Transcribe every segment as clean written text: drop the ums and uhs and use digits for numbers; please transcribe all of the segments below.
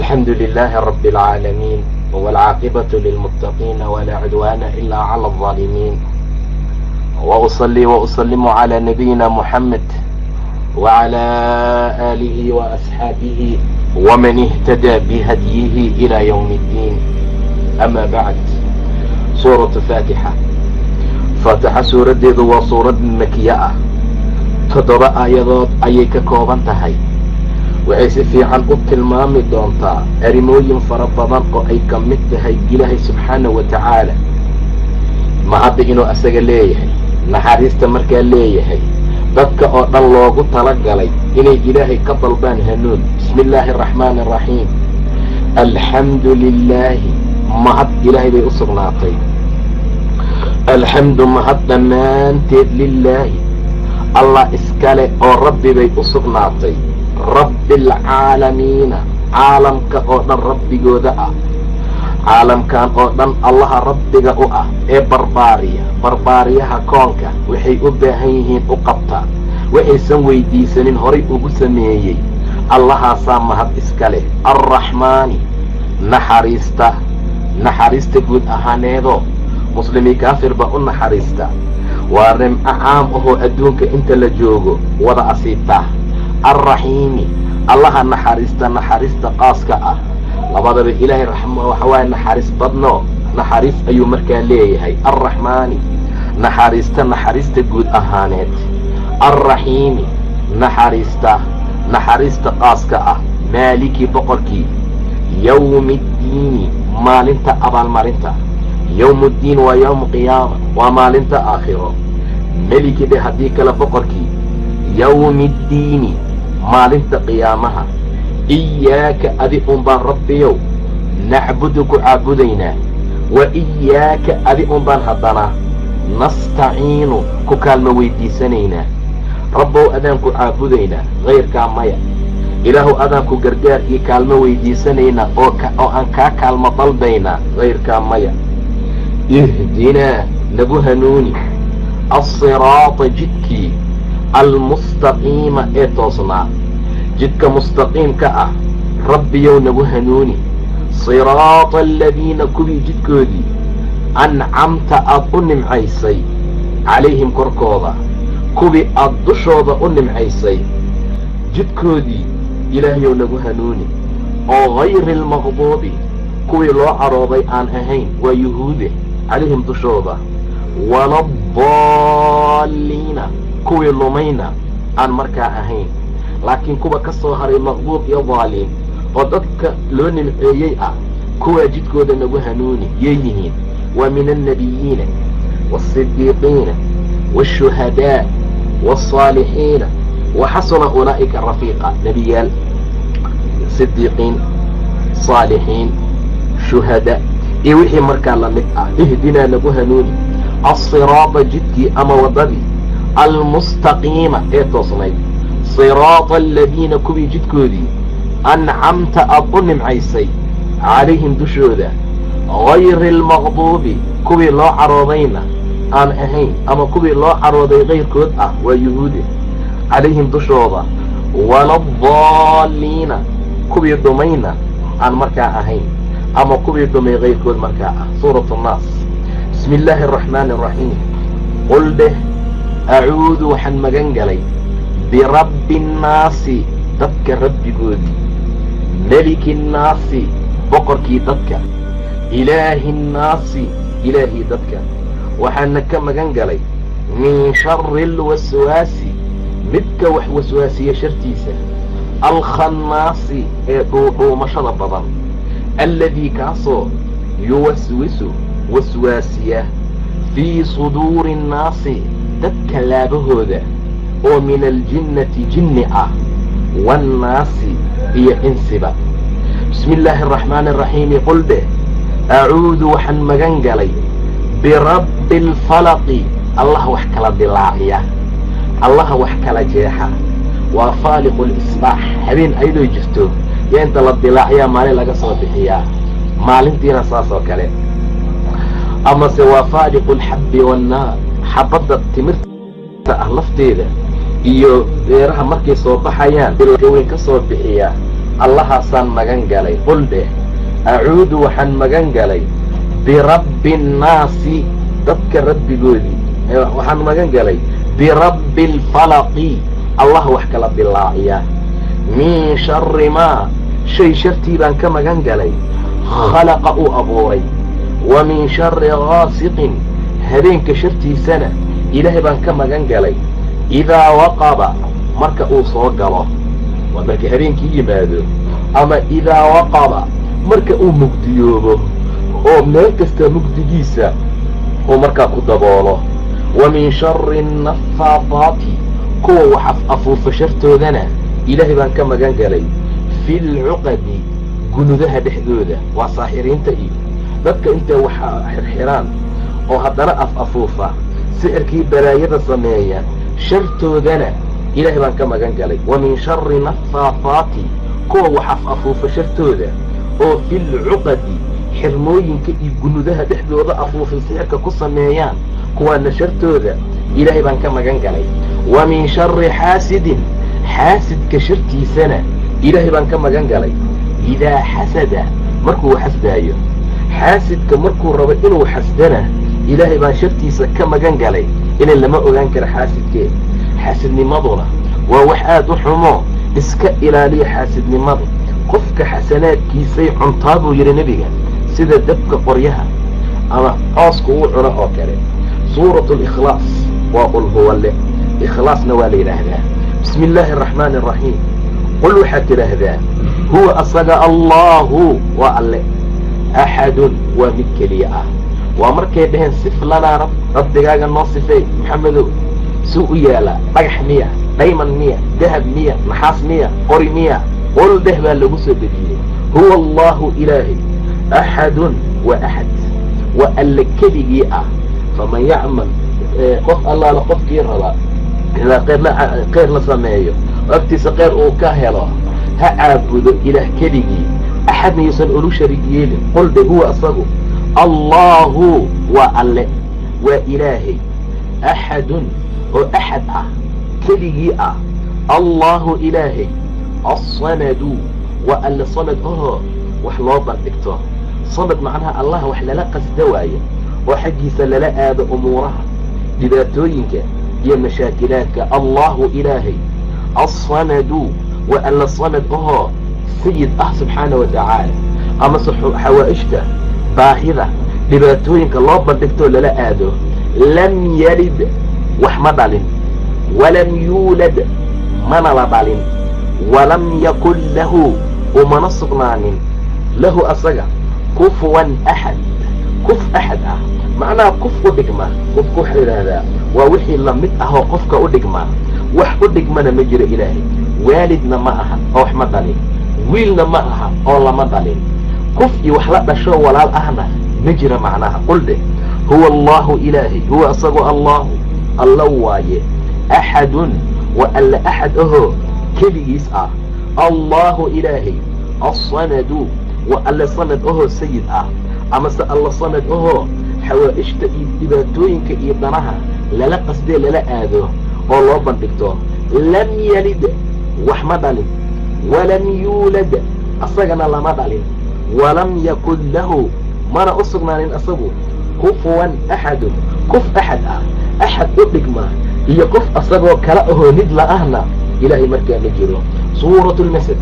الحمد لله رب العالمين، والعاقبة للمتقين، ولا عدوان إلا على الظالمين، وأصلي وأسلم على نبينا محمد وعلى آله وأصحابه ومن اهتدى بهديه إلى يوم الدين. أما بعد، سورة فاتحة. Faatixa suuraddeedu waa suurad makiye ah, 7 aayadood ayay ka kooban tahay. Waxay si fiican u tilmaami doontaa arrimooyin fara badan oo ay ka mid tahay Ilaahay subxaana wa tacaala mahadda inuu asaga leeyahay, naxariista markaa leeyahay, dadka oo dhan loogu talagalay inay Ilaahay ka dalbaan hanuun. Bismi illaahi araxmaani araxiim. Alxamdu lilaahi, mahad Ilaahay bay u sugnaatay. Alxamdu, mahad dhammaanteed, lilaahi, Allah iskale oo Rabbi bay u sugnaatay, rabbi alcaalamiina, caalamka oo dhan rabbigooda ah, caalamkan oo dhan Allaha rabbiga u ah ee barbaariya, barbaariyaha koonka, waxay u baahan yihiin u qabta, waxaysan weydiisanin horay ugu sameeyey, Allahaasaa mahad iska leh. Alraxmaani, naxariista, naxariista guud ahaaneedoo muslimi kaafirba u naxariista, waa nimco caam ahoo adduunka inta la joogo wada asiibta. Alraxiimi, Allaha naxariista, naxariista qaaska ah. Labadaba Ilaahay waxa waaye naxariis badno, naxariis ayuu markaa leeyahay. Alraxmaani, naxariista, naxariista guud ahaaneed. Alraxiimi, naxariista, naxariista qaaska ah. Maaliki, boqorkii. Yowmi ddiini, maalinta abaalmarinta. Yowmuddiin waa yowmu qiyaama, waa maalinta aakhiro. Meliki dhe haddii kale, boqorkii. Yowmi ddiini, maalinta qiyaamaha. Iyaaka, adi un baan, Rabbiyow, nacbudu, ku caabudaynaa. Wa iyaaka, adi un baan haddana, nastaciinu, ku kaalmo weydiisanaynaa. Rabbow, adaan ku caabudaynaa, kayrkaa maya. Ilaahu, adaan ku gargaar iyo kaalmo weydiisanaynaa oo aan kaa kaalmo dalbaynaa, kayrkaa maya. Ihdinaa, nagu hanuuni, alsiraata, jidkii, almustaqiima, ee toosnaa, jidka mustaqiimka ah Rabbiyow nagu hanuuni. Siraata aladiina, kuwii jidkoodii, ancamta, aad u nimcaysay, calayhim, korkooda, kuwii aad dushooda u nimcaysay jidkoodii Ilaahayow nagu hanuuni, oo hayri almaqduubi, kuwii loo carooday aan ahayn, waa Yuhuude, calayhim, dushooda, waladaalliina, kuwii lumayna aan markaa ahayn. Laakiin kuwa ka soo haray maqduub iyo daaliin oo dadka loo nimceeyey ah, kuwaa jidkooda nagu hanuuni. Yay yihiin? Waa min alnabiyiina waasidiiqiina waashuhadaa waالصaalixiina, waxasuna ulaa'ika rafiiqa. Nebiyaal, sidiiqiin, saalixiin, shuhada iyo wixii markaa la mid ah. Ihdinaa, nagu hanuuni, alsiraata, jidkii ama waddadii, almustaqiima, ee toosnayd. Siraata aladiina, kuwii jidkoodii, ancamta, aad u nimcaysay, calayhim, dushooda, hayri almaqduubi, kuwii loo caroodayna aan ahayn, ama kuwii loo carooday kayrkood ah, waa Yuhuude, calayhim, dushooda, waladaalliina, kuwii dhumayna aan markaa ahayn, ama kuwii dhumay kayrkood markaa ah. Suuratu nnaas. Bismi illaahi araxmaani araxiim. Qul dheh, acuudu, waxaan magan galay, birabbi annaasi, dadka rabbigoodii, meliki nnaasi, boqorkii dadka, ilaahi nnaasi, ilaahii dadka. Waxaana ka magan galay min shari alwaswaasi, midka wax waswaasiya shartiisa, alkhannaasi, ee dhuudhuumashada badan, alladii, kaasoo, yuwaswisu, waswaasiya, fii suduuri annaasi, dadka laabahooda, oo min aljinnati, jinni ah, waannaasi, iyo insiba. Bismi illaahi araxmaani araxiimi. Qul dheh, acuudu, waxaan magan galay, birabbi alfalaqi, Allah wax kala dilaaciya, Allaha wax kala jeexa, waa faaliqu lisbaax. Habeen ayadoo jirto yaa inta la dilaaciyaa maalin laga soo bixiyaa, maalintiina saas oo kale. Amase waa faaliqu alxabbi waannaar, xabadda timirta ah lafteeda iyo beeraha markay soo baxayaan weyn ka soo bixiya. Allahaasaan magan galay. Qul dheh, acuudu waxaan magan galay birabbi annaasi, dadka rabbigoodii waxaan magan galay, birabbi alfalaqi, Allah wax kala dilaaciya, min shari maa, shay shartii baan ka magan galay, khalaqa, uu abuuray, wa min shari gaasiqin, habeenka shartiisana Ilaahay baan ka magan galay, idaa waqaba, marka uu soo galo, waa marka habeenkii yimaado, ama idaa waqaba, marka uu mugdiyoobo oo meel kasta mugdigiisa uu markaa ku daboolo, wa min shari annafaafaati, kuwa wax af afuufa shartoodana Ilaahay baan ka magan galay, fi lcuqadi, gunudaha dhexdooda, waa saaxiriinta iyo dadka intay wax xirxiraan oo haddana af afuufa, sixirkii balaayada sameeya, shartoodana Ilaahay baan ka magan galay. Wa min shari nafaafaati, kuwa wax af afuufa shartooda oo fi lcuqadi, xirmooyinka iyo gunudaha dhexdooda afuufay, sixirka ku sameeyaan, kuwaana shartooda Ilaahay baan ka magan galay. Wa min shari xaasidin, xaasidka shartiisana Ilaahay baan ka magan galay, idaa xasada, markuu xasdaayo, xaasidka markuu rabo inuu xasdana Ilaahay baan shartiisa ka magan galay. Ilan lama ogaan kara xaasidkee, xaasidnimaduna waa wax aada u xumo. Iska ilaaliya xaasidnimada. Qofka xasanaadkiisay cuntaa, buu yidhi nebiga, sida dabka qoryaha ama cooska uu cuno oo kale. Suuratu alikhlaas waa qul huwa leh, ikhlaasna waa la yidhaahdaa. Bismi illaahi araxmaani araxiim. Qul, waxaad tidhaahdaa, huwa, asaga, allaahu, waa Alle, axadun, waa mid keliya ah. Waa markay dhaheen: "Sif lanaa rab, rabbigaaga noo sifeey, Maxamedow, suu u yaalaa? Dhagax miya? Dhayman miya? Dahab miya? Naxaas miya? Qori miya?" Qul dheh baa lagu soo dejiyey. Huwa allaahu, Ilaahay, axadun, waa axad, waa Alle keligii ah. Faman yacmal, qof allaala qofkii raba ilaa kheyr la sameeyo oo agtiisa kheyr uu ka helo, ha caabudo Ilaah keligii, axadna yuusan ulu sharig yeelin. Qul dhe, huwa, asagu, allaahu, waa Alle, waa Ilaahay, axadun, oo axad ah, keligii ah. Allaahu, Ilaahay, assamadu, waa Alle samad ahoo wax loo bandhigto. Samad macnaha Allah wax lala qasda waayo oo xaggiisa lala aado umuuraha, dhibaatooyinka iyo mashaakilaadka. Allaahu, Ilaahay, assamadu, waa Alle samad ahoo sayid ah, subxaana wa tacaala, amase xawaa'ijta, baahida, dhibaatooyinka loo bandhigtoo lala aado. Lam yalid, wax ma dhalin, walam yuulad, mana la dhalin, walam yakun lahu, umana sugnaanin, lahu, asaga, kufuwan axad, kuf axad ah, macnaha kuf u dhigma. Kufka waxaa la yidhaahdaa waa wixii lamid ahoo qofka u dhigmaa. Wax u dhigmana ma jiro. Ilaahay waalidna ma aha oo wax ma dhalin, wiilna ma aha oo lama dhalin, kuf iyo wax la dhasho walaal ahna ma jira macnaha. Qul dheh, huwa allaahu, Ilaahay, huwa, asagoo, allaahu, Alla waaye, axadun, waa Alle axad ahoo keligiis ah. Allaahu, Ilaahay, assamadu, waa Alle samad ahoo sayid ah, amase Alla samad ahoo xawaa'ijta iyo dhibaatooyinka iyo danaha lala qasdee, lala aado oo loo bandhigto. Lam yalid, wax ma dhalin, walam yuulad, asagana lama dhalin, walam yakun lahu, mana u sugnaanin asagu, kufuwan axadun, kuf axad ah, axad u dhigma iyo qof asagoo kala ahoo nid la ahna Ilaahay markaa ma jiro. Suuratu lmasad.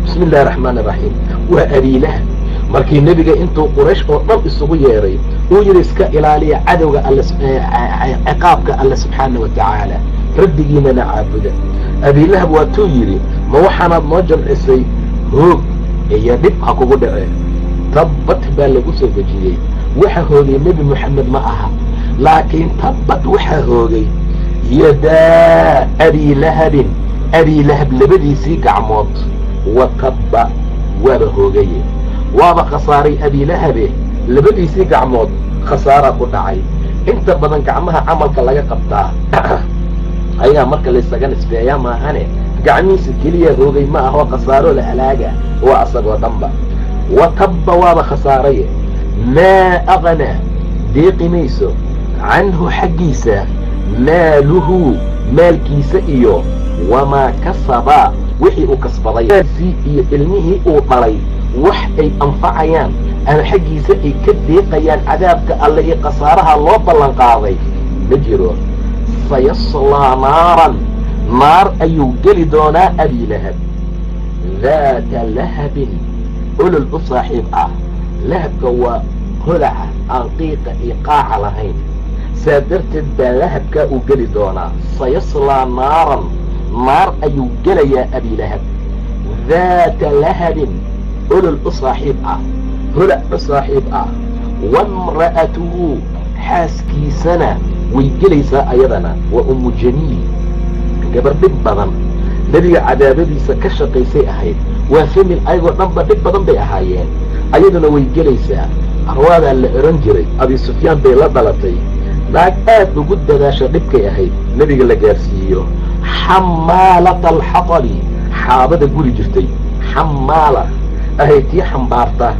Bismi illahi araxmaan araxiim. Waa Abiilahab markii nebiga intuu Quraysh oo dhan isugu yeeray uu yidhi: "Iska ilaaliya cadowga Alle, ciqaabka Alle subxaana wa tacaala, rabbigiinana caabuda." Abiilahab waatuu yidhi: "Ma waxaanaad noo jamcisay? Hoog iyo dhib ha kugu dhacee." Tabbat baa lagu soo dejiyey. Waxa hoogay Nebi Moxamed ma aha, laakiin tabbat, waxaa hoogay, yadaa Abiilahabin, Abiilahab labadiisii gacmood. Wa tabba, waaba hoogaye, waaba khasaaray Abiilahabe, labadiisii gacmood khasaaraa ku dhacay. Inta badan gacmaha camalka laga qabtaa ayagaa marka laysaga nisbeeyaa maahane, gacmihiisa keliya hoogay ma ahoo khasaaroo la halaaga, waa asagoo dhanba. Wa tabba, waaba khasaaraye. Maa aqnaa, deeqi mayso, canhu, xaggiisa, maaluhu, maalkiisa, iyo wamaa kasaba. Wixii uu kasbaday iyo ilmihii uu dhalay wax ay anfacayaan ama xaggiisa ay ka deeqayaan cadaabka alle iyo khasaaraha loo ballan qaaday ma jiro. Sayaslaa naaran, naar ayuu geli doonaa Abi Lahab, daata lahabin, olol u saaxiib ah. Lahabka waa holaca aan qiiqa iyo qaaca lahayn, saa darteed baa lahabkaa uu geli doonaa. Sayaslaa naaran, naar ayuu gelayaa Abi Lahab, daata lahabin, olol u saaxiib ah, holac u saaxiib ah. Wamra'atuhu, xaaskiisana way gelaysaa ayadana, waa Ummu Jamiil, gabar dhib badan, nebiga cadaabadiisa ka shaqaysay ahayd. Waa family ayagoo dhanba dhib badan bay ahaayeen, ayaduna way gelaysaa. Arwaadaa la ohan jiray, Abi Sufyaan bay la dhalatay. Naag aad ugu dadaasha dhibkay ahayd nebiga la gaarsiiyo. Xamaalata alxatabi, xaabada guri jirtay. Xamaala ahayd, tii xambaarta,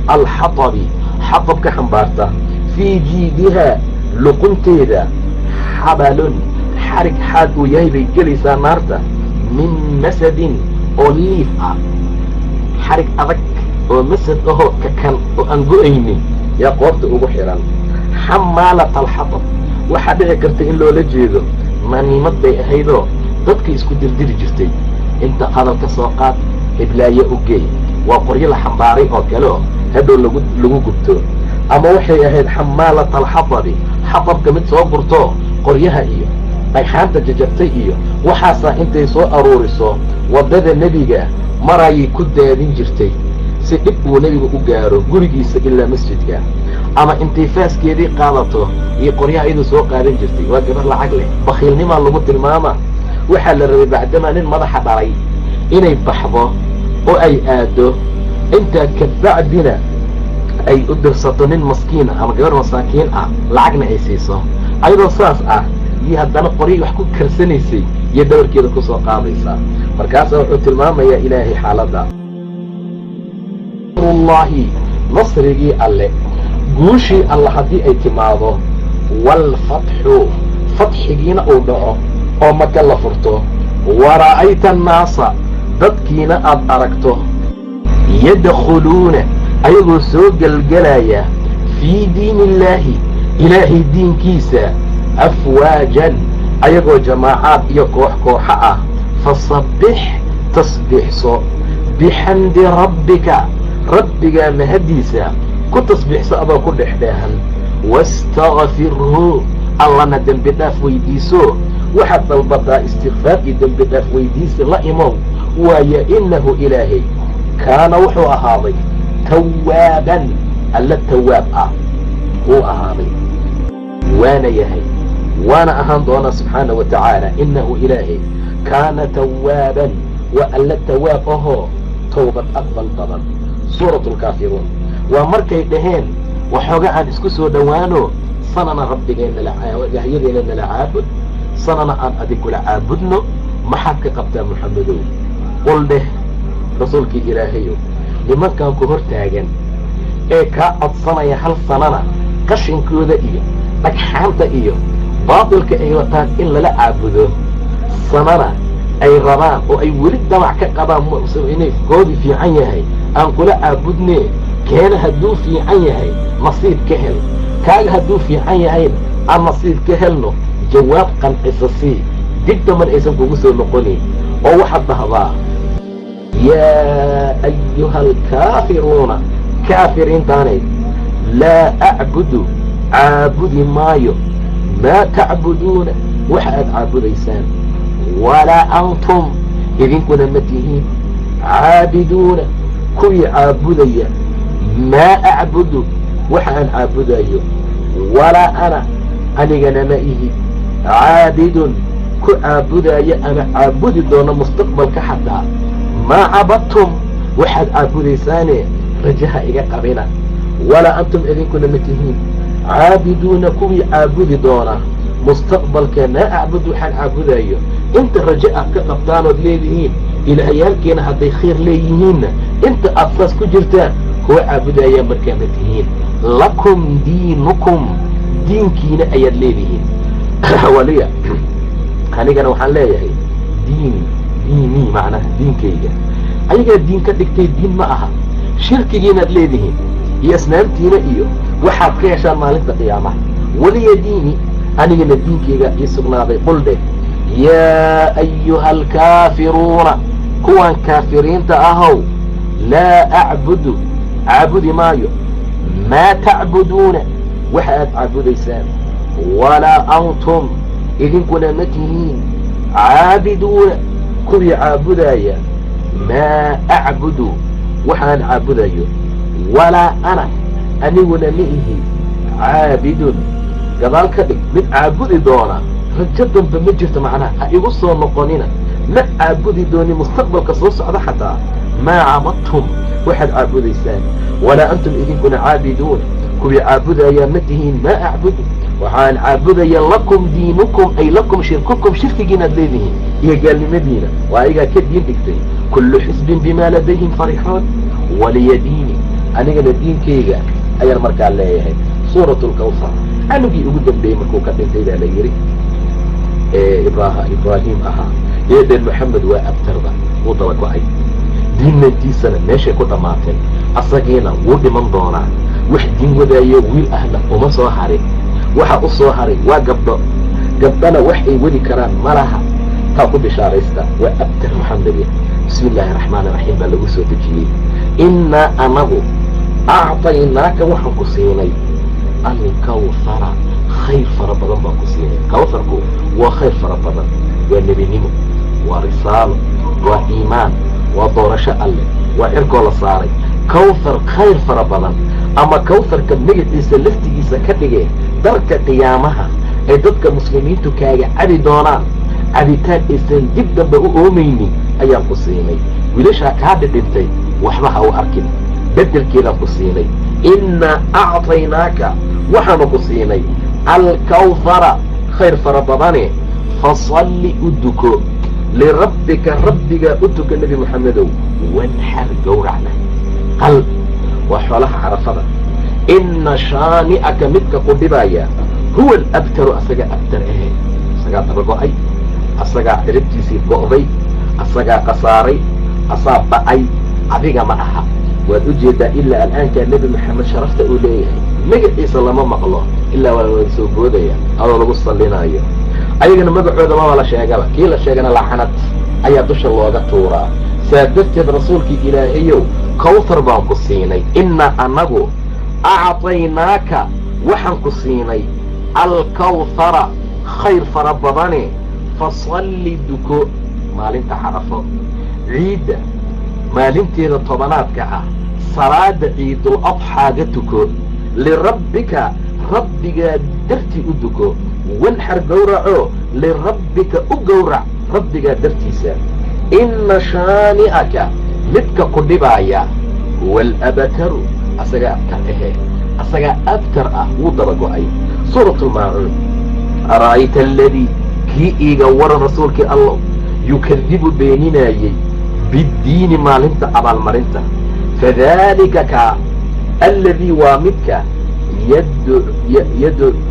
alxatabi, xatab ka xambaarta. Fii jiidihaa, luqunteeda, xabalun, xarig xaad uu yahay bay gelaysaa naarta, min masadin, oo liif ah, xarig adag oo masad ahoo kakan oo aan go-aynin yaa qoorta ugu xihan. Xamaalata alxatab waxaa dhici karta in loola jeedo namiimad bay ahaydoo dadka isku dirdiri jirtay. Inta hadal ka soo qaad, hiblaaye u geey, waa qoryo la xambaaray oo kale oo hadhow lagu gubto. Ama waxay ahayd xamaalata alxatabi, xatabka mid soo gurto, qoryaha iyo dhagxaanta jajabtay iyo waxaasaa intay soo aruuriso waddada nebiga marayay ku daadin jirtay si dhib uu nebigu u gaaro gurigiisa ilaa masjidka. Ama intay faaskeedii qaadato iyo qoryaha iyadoo soo qaadan jirtay. Waa gabar lacag leh, bakhiilnimaa lagu tilmaama. Waxaa la rabay bacdamaa nin madaxa dhalay inay baxdo oo ay aado, intaa kabacdina ay u dirsato nin maskiin ah ama gabar masaakiin ah, lacagna ay siiso. Ayadoo saas ah iyo haddana qoryay wax ku karsanaysay iyo dhabarkeeda kusoo qaadaysaa. Markaasaa wuxuu tilmaamayaa Ilaahay xaaladda ullahi, nasrigii alle, guushii alle haddii ay timaado, waalfatxu, fatxigiina uu dhaco oo Maka la furto, wara'ayta annaasa, dadkiina aad aragto, yadkhuluuna, ayagoo soo gelgelaya, fii diini illaahi, Ilaahay diinkiisa, afwaajan, ayagoo jamaacaad iyo koox kooxo ah, fasabbix, tasbiixso, bixamdi rabbika, rabbigaa mahaddiisa ku tasbiixso adoo ku dhex dheehan, wastakfirhu, Allana dembi dhaaf weydiiso. Waxaad dalbataa istikfaar iyo dembi dhaaf weydiisi la imow, waayo innahu Ilaahay kaana, wuxuu ahaaday, tawaaban, alla tawaab ah wuu ahaaday, waana yahay, waana ahaan doonaa subxaana wa tacaala. Innahu Ilaahay kaana tawaaban, waa alla tawaab ahoo towbad aqbal badan. Suuratu lkaafiruun waa markay dhaheen waxooga aan isku soo dhowaano, sanana rabbigeenna ilaahyadeenna nala caabud, sanana aan adinkula caabudno, maxaad ka qabtaa Muxamedow? Qul dheh, rasuulkii Ilaahayow, nimankan ku hor taagan ee kaa codsanaya hal sanana qashinkooda iyo dhagxaanta iyo baatilka ay wataan in lala caabudo, sanana ay rabaan oo ay weli damac ka qabaan inay koodii fiican yahay aan kula caabudnee, keena hadduu fiican yahay nasiib ka hel, kaaga hadduu fiican yahayna aan nasiib ka helno. Jawaab qancisa sii, dib damban aysan kugu soo noqonayn, oo waxaad dhahdaa: yaa ayuha alkaafiruuna, kaafiriintaanay, laa acbudu, caabudi maayo, maa tacbuduuna, waxa aad caabudaysaan, walaa antum, idinkuna ma tihiin, caabiduuna, kuwii caabudaya, maa acbudu, waxa aan caabudayo, walaa ana, anigana ma ihi, caabidun, ku caabudaya ama caabudi doono mustaqbalka xataa, maa cabadtum, waxaad caabudaysaane rajaha iga qabina, walaa antum, idinkuna ma tihiin, caabiduuna, kuwii caabudi doona mustaqbalka, maa acbud, waxaan caabudayo. Inta rajo aad ka qabtaanood leedihiin ilaahyaalkeena hadday khayr leeyihiinna, inta aad saas ku jirtaan kuwa caabudayaa markaa ma tihiin. Lakum diinukum, diinkiina ayaad leedihiin, waliya, anigana waxaan leeyahay diin. Diinii macnaha diinkayga ayagaa diin ka dhigtay, diin ma aha. Shirkigiinaad leedihiin iyo asnaamtiina iyo waxaad ka heshaan maalinta qiyaamaha. Waliya diini, anigana diinkayga ii sugnaaday. Qul dheh, yaa ayuha alkaafiruuna, kuwan kaafiriinta ahow, laa acbudu, caabudi maayo, maa tacbuduuna, waxa aad caabudaysaan, walaa antum, idinkuna ma tihiin, caabiduuna, kuwii caabudaaya, maa acbudu, waxaan caabudayo, walaa ana, aniguna ma ihi, caabidun, gadaal ka dhig, mid caabudi doona. Rajo dambe ma jirto, macnaha ha igu soo noqonina, ma caabudi dooni mustaqbalka soo socda xataa, maa cabadtum, waxaad caabudaysaan, walaa antum, idinkuna, caabiduuna, kuwii caabudayaa ma tihiin, maa acbudu, waxaan caabudaya. Lakum diinukum, ay lakum shirkukum, shirkigiinaad leedihiin iyo gaalnimadiina, waa ayagaa ka diin dhigtay. Kullu xisbin bimaa ladayhim farixuun. Waliya diini, anigana diinkayga ayaan markaa leeyahay. Suurat lkawsar, canugii ugu dambeeyey markuu ka dhintay baa la yidhi, Ibraahim ahaa, eeden Moxamed waa abtarba, wuu daba go-ay diinantiisana, meeshay ku dhammaatay. Asagiina wuu dhiman doonaa, wax diin wadaayo wiil ahna uma soo harin. Waxa u soo haray waa gabdho, gabdhana wax ay wadi karaan ma laha. Taa ku bishaaraysta, waa abtar Moxamede. Bismi illaahi raxmaani raxiim baa lagu soo dejiyey. Innaa anagu acطaynaaka, waxaan ku siinay, alkawhara, khayr fara badan baan ku siinay. Kawharku waa khayr fara badan, waa nebinimo, waa risaalo, waa iimaan, waa doorasho alleh, waa cirkoo la saaray. Kawthar, khayr fara badan, ama kawtharka magaciisa laftigiisa ka dhigee, darka qiyaamaha ay dadka muslimiintu kaaga cabi doonaan cabitaan aysan dib dambe u oomaynin ayaan ku siinay. Wiilashaa kaa dhidhintay waxba ha u arkin, beddelkeedaan ku siinay. Innaa acطaynaaka, waxaanu ku siinay, alkawhara, khayr fara badane, fasalli, u duko, lirabbika, rabbigaa u tuka, Nebi Moxamedow, wanxar, gowracna, qal, waa xoolaha Carafada. Inna shaani'aka, midka ku dhibaya, huwa alabtaru, asagaa abtar ahe, asagaa daba go-ay, asagaa ciribtiisii go'day, asagaa khasaaray, asaa ba'ay, adiga ma aha. Waad u jeedaa ilaa al'aankaa Nebi Moxamed sharafta uu leeyahay, magaciisa lama maqlo ilaa waa wada soo boodaya adoo lagu sallinaayo. Ayagana magacooda maba la sheegaba, kii la sheegana lacanad ayaa dusha looga tuuraa. Saa darteed, rasuulkii Ilaahayow, kawthar baan ku siinay. Innaa annagu acطaynaaka, waxaan ku siinay, alkawthara, khayr fara badane, fasalli, duko maalinta Carafo, ciidda maalinteeda tobanaadka ah, salaada ciidul adxaaga tuko, lirabbika, rabbigaa dartii u duko, wanxar, gowraco, lirabbika, u gowrac rabbigaa dartiisa. Inna shaani'aka, midka ku dhibaaya, huwa alabtaru, asagaa abtar ahe, asagaa abtar ah, wuu daba go-ay. Suurat lmaacuun. Ara'ayta aladii, kii iiga waran, rasuulkii Allow, yukadibu, beeninaayey, biddiini, maalinta abaalmarinta? Fadaalika kaa, alladii, waa midka, yadcu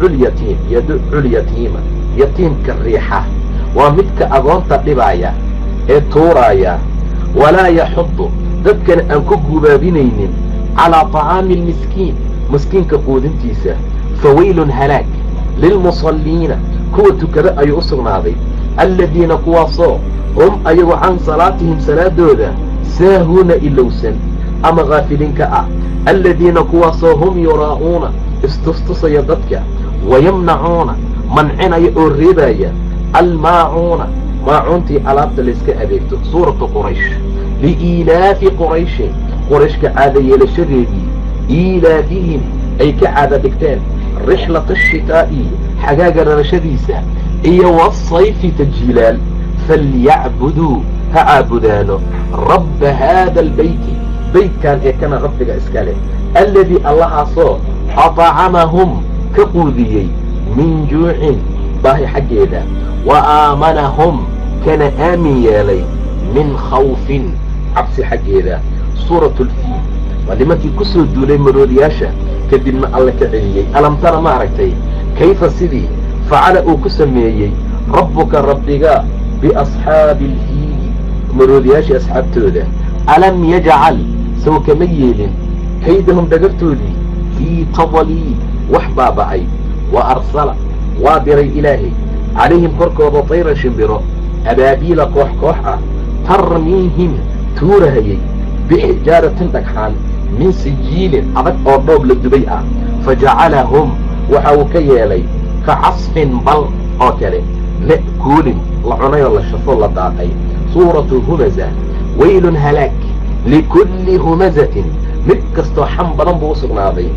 lyatiim, yaducu lyatiima, yatiimka riixa, waa midka agoonta dhibaaya ee tuuraaya, walaa yaxudu, dadkana aan ku gubaabinaynin, calaa طacaami almiskiin, miskiinka quudintiisa. Fawaylun, halaag, lilmusalliina, kuwa tukada ayuu u sugnaaday, alladiina, kuwaasoo, hum ayagu, can salaatihim, salaadooda, saahuuna, ilowsan ama haafiliin ka ah, alladiina, kuwaasoo, hum yuraa'uuna, istustusaya dadka, wayamnacuuna, mancinaya oo reebaya, almaacuuna, maacuuntii alaabta layska adeegto. Suuratu Quraysh. Liiilaafi Qurayshin, Qurayshka caada yeelashadeedii, iilaafihim, ay ka caada dhigteen, rixlata ashitaa'i, xagaaga rarashadiisa, iyo wasayfi, tajiilaal, falyacbuduu, ha caabudaano, rabba haada albeyti, beytkan ee kana rabbiga iska leh, alladii, Allahaasoo, atacamahum, ka quudiyey, min juucin, baahi xaggeeda, wa aamanahum, kana aamin yeelay, min khawfin, cabsi xaggeeda. Suurat lfiil, waa nimankii ku soo duulay maroodiyaasha, kadibna Alle ka celiyey. Alam tara, ma aragtay, kayfa, sidii, facala, uu ku sameeyey, rabbuka, rabbiga, biasxaabi alfiili? Maroodiyaashii asxaabtooda, alam yajcal, sow kama yeelin, kaydahum, dhagartoodii, fii tadliil, wax baaba'ay? Wa arsala, waa diray Ilaahay, calayhim, korkooda, tayran, shimbiro, abaabiila, koox koox ah, tarmiihim, tuurahayay, bixijaaratin, dhagxaan, min sijiilin, adag oo dhoob la dubay ah. Fajacalahum, waxa uu ka yeelay, ka casfin, bal oo kale, ma'kuulin, la cunay oo la shafo, la daaqay. Suuratu Humaza. Waylun, halaag, likulli humazatin, mid kastoo xam badan buu u sugnaaday,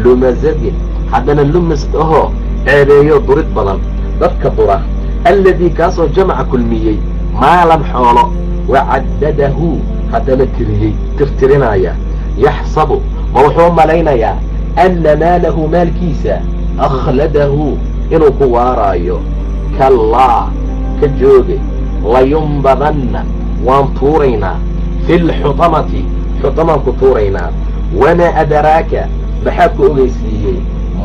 lumazatin, haddana lumasad ahoo ceebeeyo, durid badan, dadka dura, alladii, kaasoo, jamaca, kulmiyey, maalan, xoolo, wacaddadahu, haddana tiriyey, tirtirinaya. Yaxsabu, ma wuxuu malaynayaa, anna maalahu, maalkiisa, akhladahu, inuu ku waaraayo? Kallaa, ka jooge, layumbadanna, waan tuuraynaa, fi lxutamati, xutamaan ku tuuraynaa. Wamaa adraaka, maxaa ku ogeysiiyey,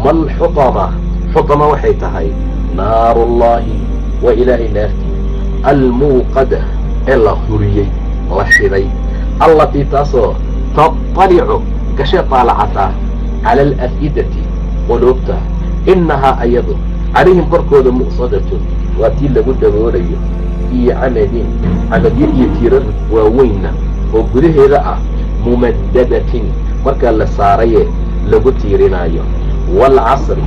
malxutama, xutama waxay tahay? Naarullaahi, waa Ilaahay naartii, almuuqada, ee la huriyey, la shiday, allatii, taasoo, taطalicu, gashee, taalacataa, cala alaf'idati, quluubta. Innahaa, ayadu, calayhim, korkooda, mu'sadatun, waa tii lagu daboolayo, fii camadin, camadyo iyo tiirar waaweynna oo gudaheeda ah, mumadadatin, markaa la saaraye lagu tiirinaayo. Waalcasri,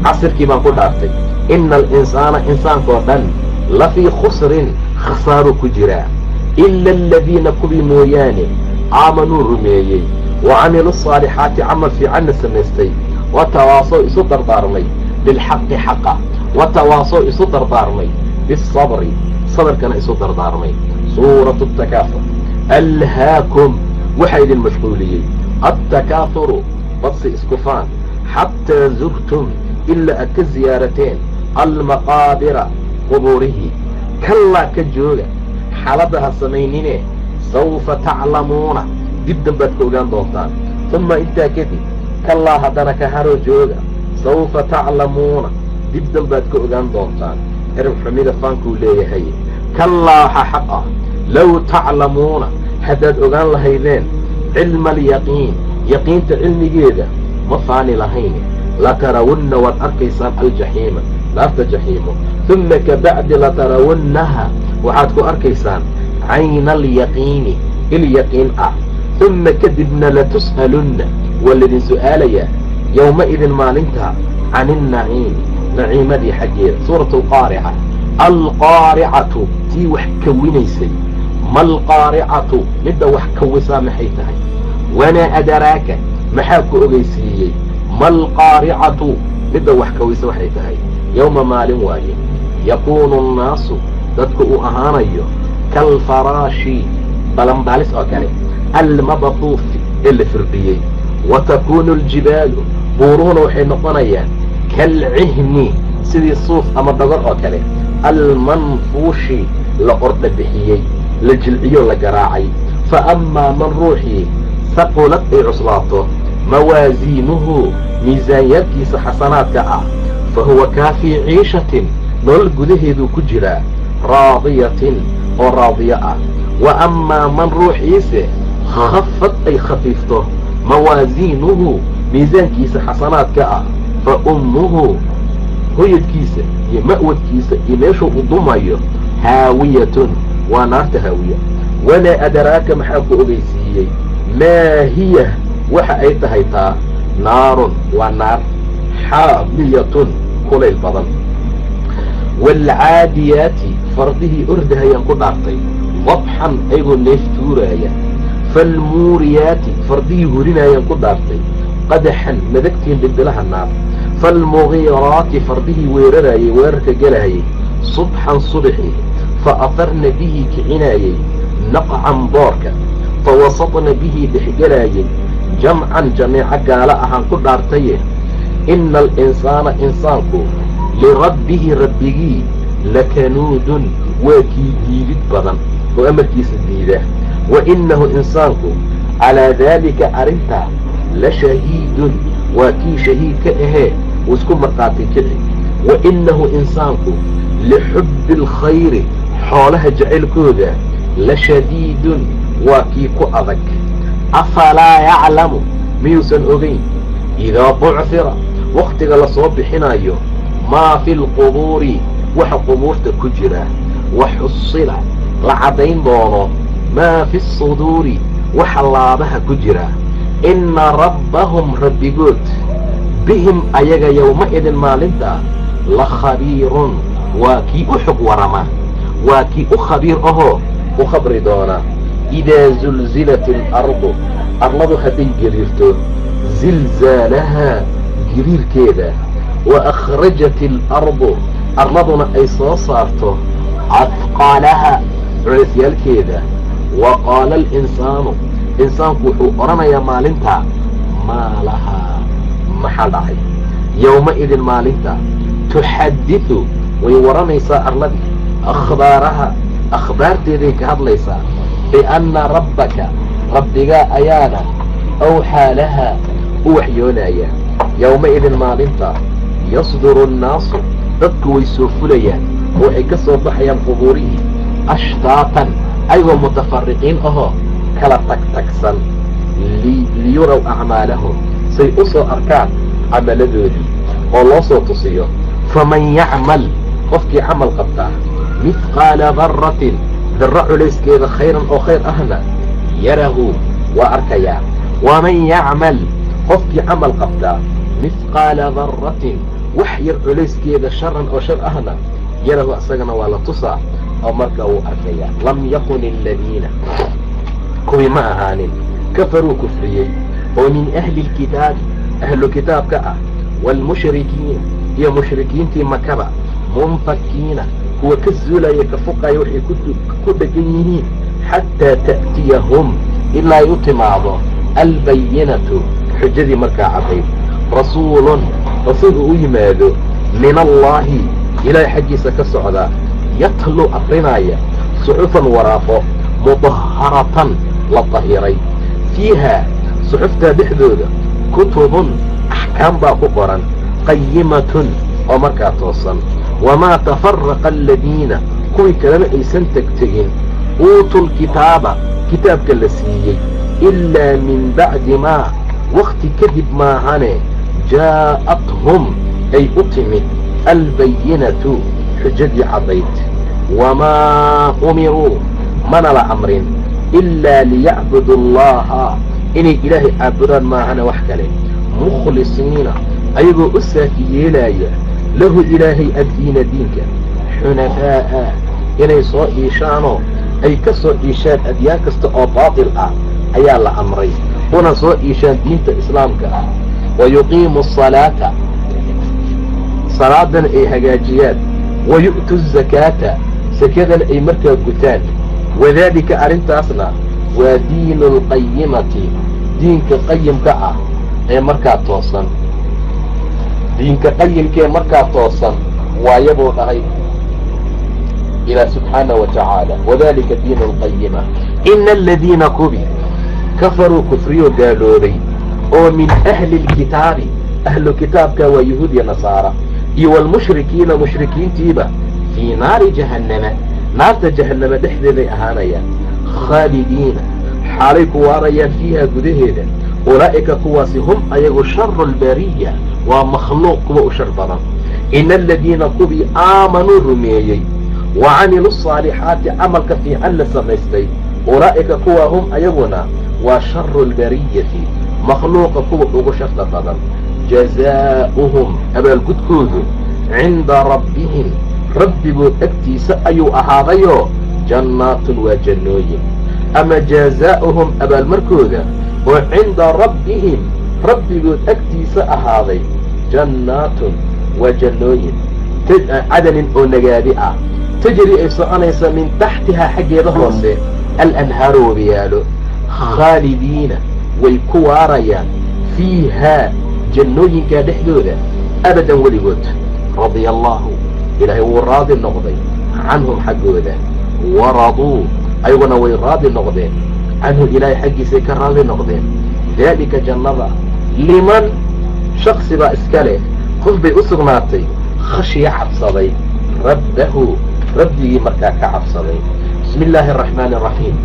casirkii baan ku dhaartay, ina alinsaana, insaankoo dhan, lafii khusrin, khasaaruu ku jiraa, ila aladiina, kuwii mooyaane, aamanuu, rumeeyey, wa camiluu asaalixaati, camal fiicanna samaystay, wa tawaasow, isu dardaarmay, bilxaqi, xaqa, wa tawaasow, isu dardaarmay, bisabri, sabarkana isu dardaarmay. Suuratu takaafur. Alhaakum, waxaa idin mashquuliyey, attakaahuru, badsi, isku faan, xataa zurtum, ilaa aad ka siyaarateen, almaqaabira, qubuurihii. Kallaa, ka jooga, xaaladda ha samaynine, sawfa taclamuuna, dib dambaad ka ogaan doontaan. Uma, intaa kadib, kallaa, haddana ka haroo jooga, sawfa taclamuuna, dib dambaad ka ogaan doontaan erab xumida faankuu leeyahay. Kallaa, waxaa xaq ah, low taclamuuna, haddaad ogaan lahaydeen, cilma alyaqiin, yaqiinta cilmigeeda, ma faani lahayn. Latarawunna, waad arkaysaan, aljaxiima, naarta jaxiimo. Uma kabacdi, latarawunnaha, waxaad ku arkaysaan, cayna alyaqiini, ilyaqiin ah. Uma kadibna, latus'alunna, waa laydin su'aalayaa, yowma-idin, maalinta, can innaciimi, naciimadii xaggeeda. Suuratu alqaarica. Alqaaricatu, tii wax kawinaysay. Maalqaaricatu, midda wax kawisaa maxay tahay? Wamaa adaraaka, maxaa ku ogeysiiyey, maalqaaricatu, midda wax kawisa waxay tahay? Yowma, maalin waaye, yakuunu annaasu, dadku uu ahaanayo, kalfaraashi, balanbaalis oo kale, almabhuufi, ee la firdhiyey. Wa takuunu aljibaalu, buuruhuna waxay noqonayaan, kalcihni, sidii suuf ama dhogor oo kale, almanfuushi, la ordha bixiyey, la jilciyo, la garaacay. Fa amaa man, ruuxii, haqulad, ay cuslaato, mawaasiinuhu, miisaanyaalkiisa xasanaadka ah, fa huwa kaa fii ciishatin, nolol gudaheeduu ku jiraa, raadiyatin, oo raadiyo ah. Wa amaa man, ruuxiise, khafad, ay khafiifto, mawaasiinuhu, miisaankiisa xasanaadka ah, fa ummuhu, hoyadkiisa iyo ma'wadkiisa iyo meeshuu u dumayo, haawiyatun, waa naarta haawiya. Wamaa adraaka, maxaa ku ogeysiiyey, maa hiya, waxa ay tahay taa? Naarun, waa naar, xaamiyatun, kulayl badan. Waalcaadiyaati, fardihii ordahayaan ku dhaartay, dabxan, ayagoo neef tuuraaya. Faalmuuriyaati, fardihii hurinayaan ku dhaartay, qadaxan, madagtiin, dhimbilaha naar. Faalmugiiraati, fardihii weerarayay, weerarka gelahayay, subxan, subxi, fa aharna bihi, kicinaayey, naqcan, boorka, fa wasatna bihi, dhexgelaayay, jamcan, jameeco gaala ahaan ku dhaartaye. Ina alinsaana, insaanku, lirabbihi, rabbigii, lakanuudun, waa kii diidid badan oo amarkiisa diida. Wa innahu, insaanku, calaa daalika, arrintaa, la shahiidun, waa kii shahiid ka ahee uu isku markhaati kici. Wa innahu, insaanku, lixubbi alkhayri, xoolaha jacaylkooda, La shadiidun, waa kii ku adag. Afalaa yaclamu, miyuusan ogayn, idaa bucfira, wakhtiga lasoo bixinayo, maa fi lqubuuri, waxa qubuurta ku jira, wa xusila, la caddayn doono, maa fi suduuri, waxa laabaha ku jira? Inna rabbahum, rabbigood, bihim, ayaga, yowma-idin, maalinta, la khabiirun, waa kii u xog warama, waa kii u khabiir ahoo u khabri doona. Idaa zulzilat alardu, arladu hadday gariirto, zilzaalahaa, gariirkeeda, wa akhrajat alardu, arladuna ay soo saarto, adqaalaha, culaysyaalkeeda, wa qaala alinsaanu, insaanku wuxuu odhanayaa maalintaa, maa lahaa, maxaa dhacay? Yowma-idin, maalinta, tuxaddidu, way warramaysaa arladii, akhbaaraha, akhbaarteeday ka hadlaysaa, bianna rabbaka, rabbigaa ayaana, awxaa lahaa, u waxyoonaya. Yowma-idin, maalinta, yasduru annaasu, dadku way soo fulayaan oo waxay ka soo baxayaan qubuurihii, ashtaatan, ayagoo mutafariqiin ahoo kala tagtagsan, liyuraw acmaalahum, say u soo arkaan camaladoodii oo loo soo tusiyo. Faman yacmal, qofkii camal qabtaa, mithqaala darratin, darro culayskeeda, khayran, oo khayr ahna, yarahu, waa arkayaa. Waman yacmal, qofkii camal qabtaa, mithqaala darratin, wax yar culayskeeda, sharan, oo shar ahna, yarahu, isagana waa la tusaa oo marka wuu arkayaa. Lam yakun aladiina, kuwii ma ahaanin, kafaruu, kufriyey, oo min ahli lkitaabi, ahlu kitaabka ah, waalmushrikiina, iyo mushrikiintii Makaba, munfakiina, kuwa ka zuulaya, ka fuqaya waxay ku dhegan yihiin, xataa ta'tiyahum, ilaa ay u timaado, albayinatu, xujadii markaa caddayd, rasuulun, rasuul uu u yimaado, min allaahi, ilaahay xaggiisa ka socda, yatlu, akrinaya, suxufan, waraaqo, mudaharatan, la tahiray, fiihaa, suxuftaa dhexdooda, kutubun, axkaam baa ku qoran, qayimatun, oo markaa toosan. Wamaa tafaraqa aladiina, kuwii kalena aysan tegtegin, uutuu lkitaaba, kitaabka la siiyey, ilaa min bacdi maa, wakti kadib maahane, jaa'athum, ay u timid, albayinatu, xujadii caddayd. Wamaa umiruu, mana la amrin, ilaa liyacbudu allaha, inay Ilaahay caabudaan maahane wax kale, mukhlisiina, ayagoo u saafi yeelaya, lahu, Ilaahay, addiina, diinka, xunafaa'a, inay soo iishaanoo ay ka soo iishaan adyaan kasta oo baatil ah ayaa la amray, una soo iishaan diinta Islaamka ah, wa yuqiimu asalaata, salaadana ay hagaajiyaan, wa yu'tu azakaata, sakadana ay markaa gutaan. Wadaalika, arrintaasna, waa diinu alqayimati, diinka qayimka ah ee markaa toosan, diinka qayimkaee markaa toosan waayabuu dhahay Ilaah subxaana wa tacaala. Wadalika diinu alqayima. Ina aladiina, kubi, kafaruu, kufriyoo gaaloobay, oo min ahli lkitaabi, ahlu kitaabka waa yuhuud iyo nasaara, iyo waalmushrikiina, mushrikiintiiba, fii naari jahannama, naarta Jahannama dhexdeeday ahaanayaan, khaalidiina, xaalay ku waarayaan, fiiha, gudaheeda. Ulaa'ika, kuwaasi, hum, ayagu, sharu albariya, waa makhluuq kuwa u shar badan. Ina aladiina, kuwii, aamanuu, rumeeyey, wa camiluu asaalixaati, camalka fiican la samaystay, ulaa'ika, kuwa, hum, ayaguna, waa sharu albariyati, makhluuqa kuwa ugu sharta badan. Jazaa'uhum, abaalgudkoodu, cinda rabbihim, rabbigood agtiisa ayuu ahaadayoo, jannaatun, waa jannooyin. Ama jazaa'uhum, abaalmarkooda oo cinda rabbihim, rabbigood agtiisa ahaaday, jannaatun, waa jannooyin, cadanin, oo nagaadi ah, tajri, ay soconaysa, min taxtihaa, xaggeeda hoose, alanhaaru, wabiyaalo, khaalidiina, way ku waarayaan, fiihaa, jannooyinkaa dhexdooda, abadan, weligood. Radia allaahu, Ilaahay wuu raadi noqday, canhum, xaggooda, waraduu, ayaguna way raadi noqdeen, canhu, Ilaahay xaggiisay ka raadi noqdeen. Daalika, jannada, liman, shaksi baa iska leh, qof bay u sugnaatay, khashiya, cabsaday, rabbahu, rabbigii markaa ka cabsaday. Bismi illaahi araxmaani araxiim.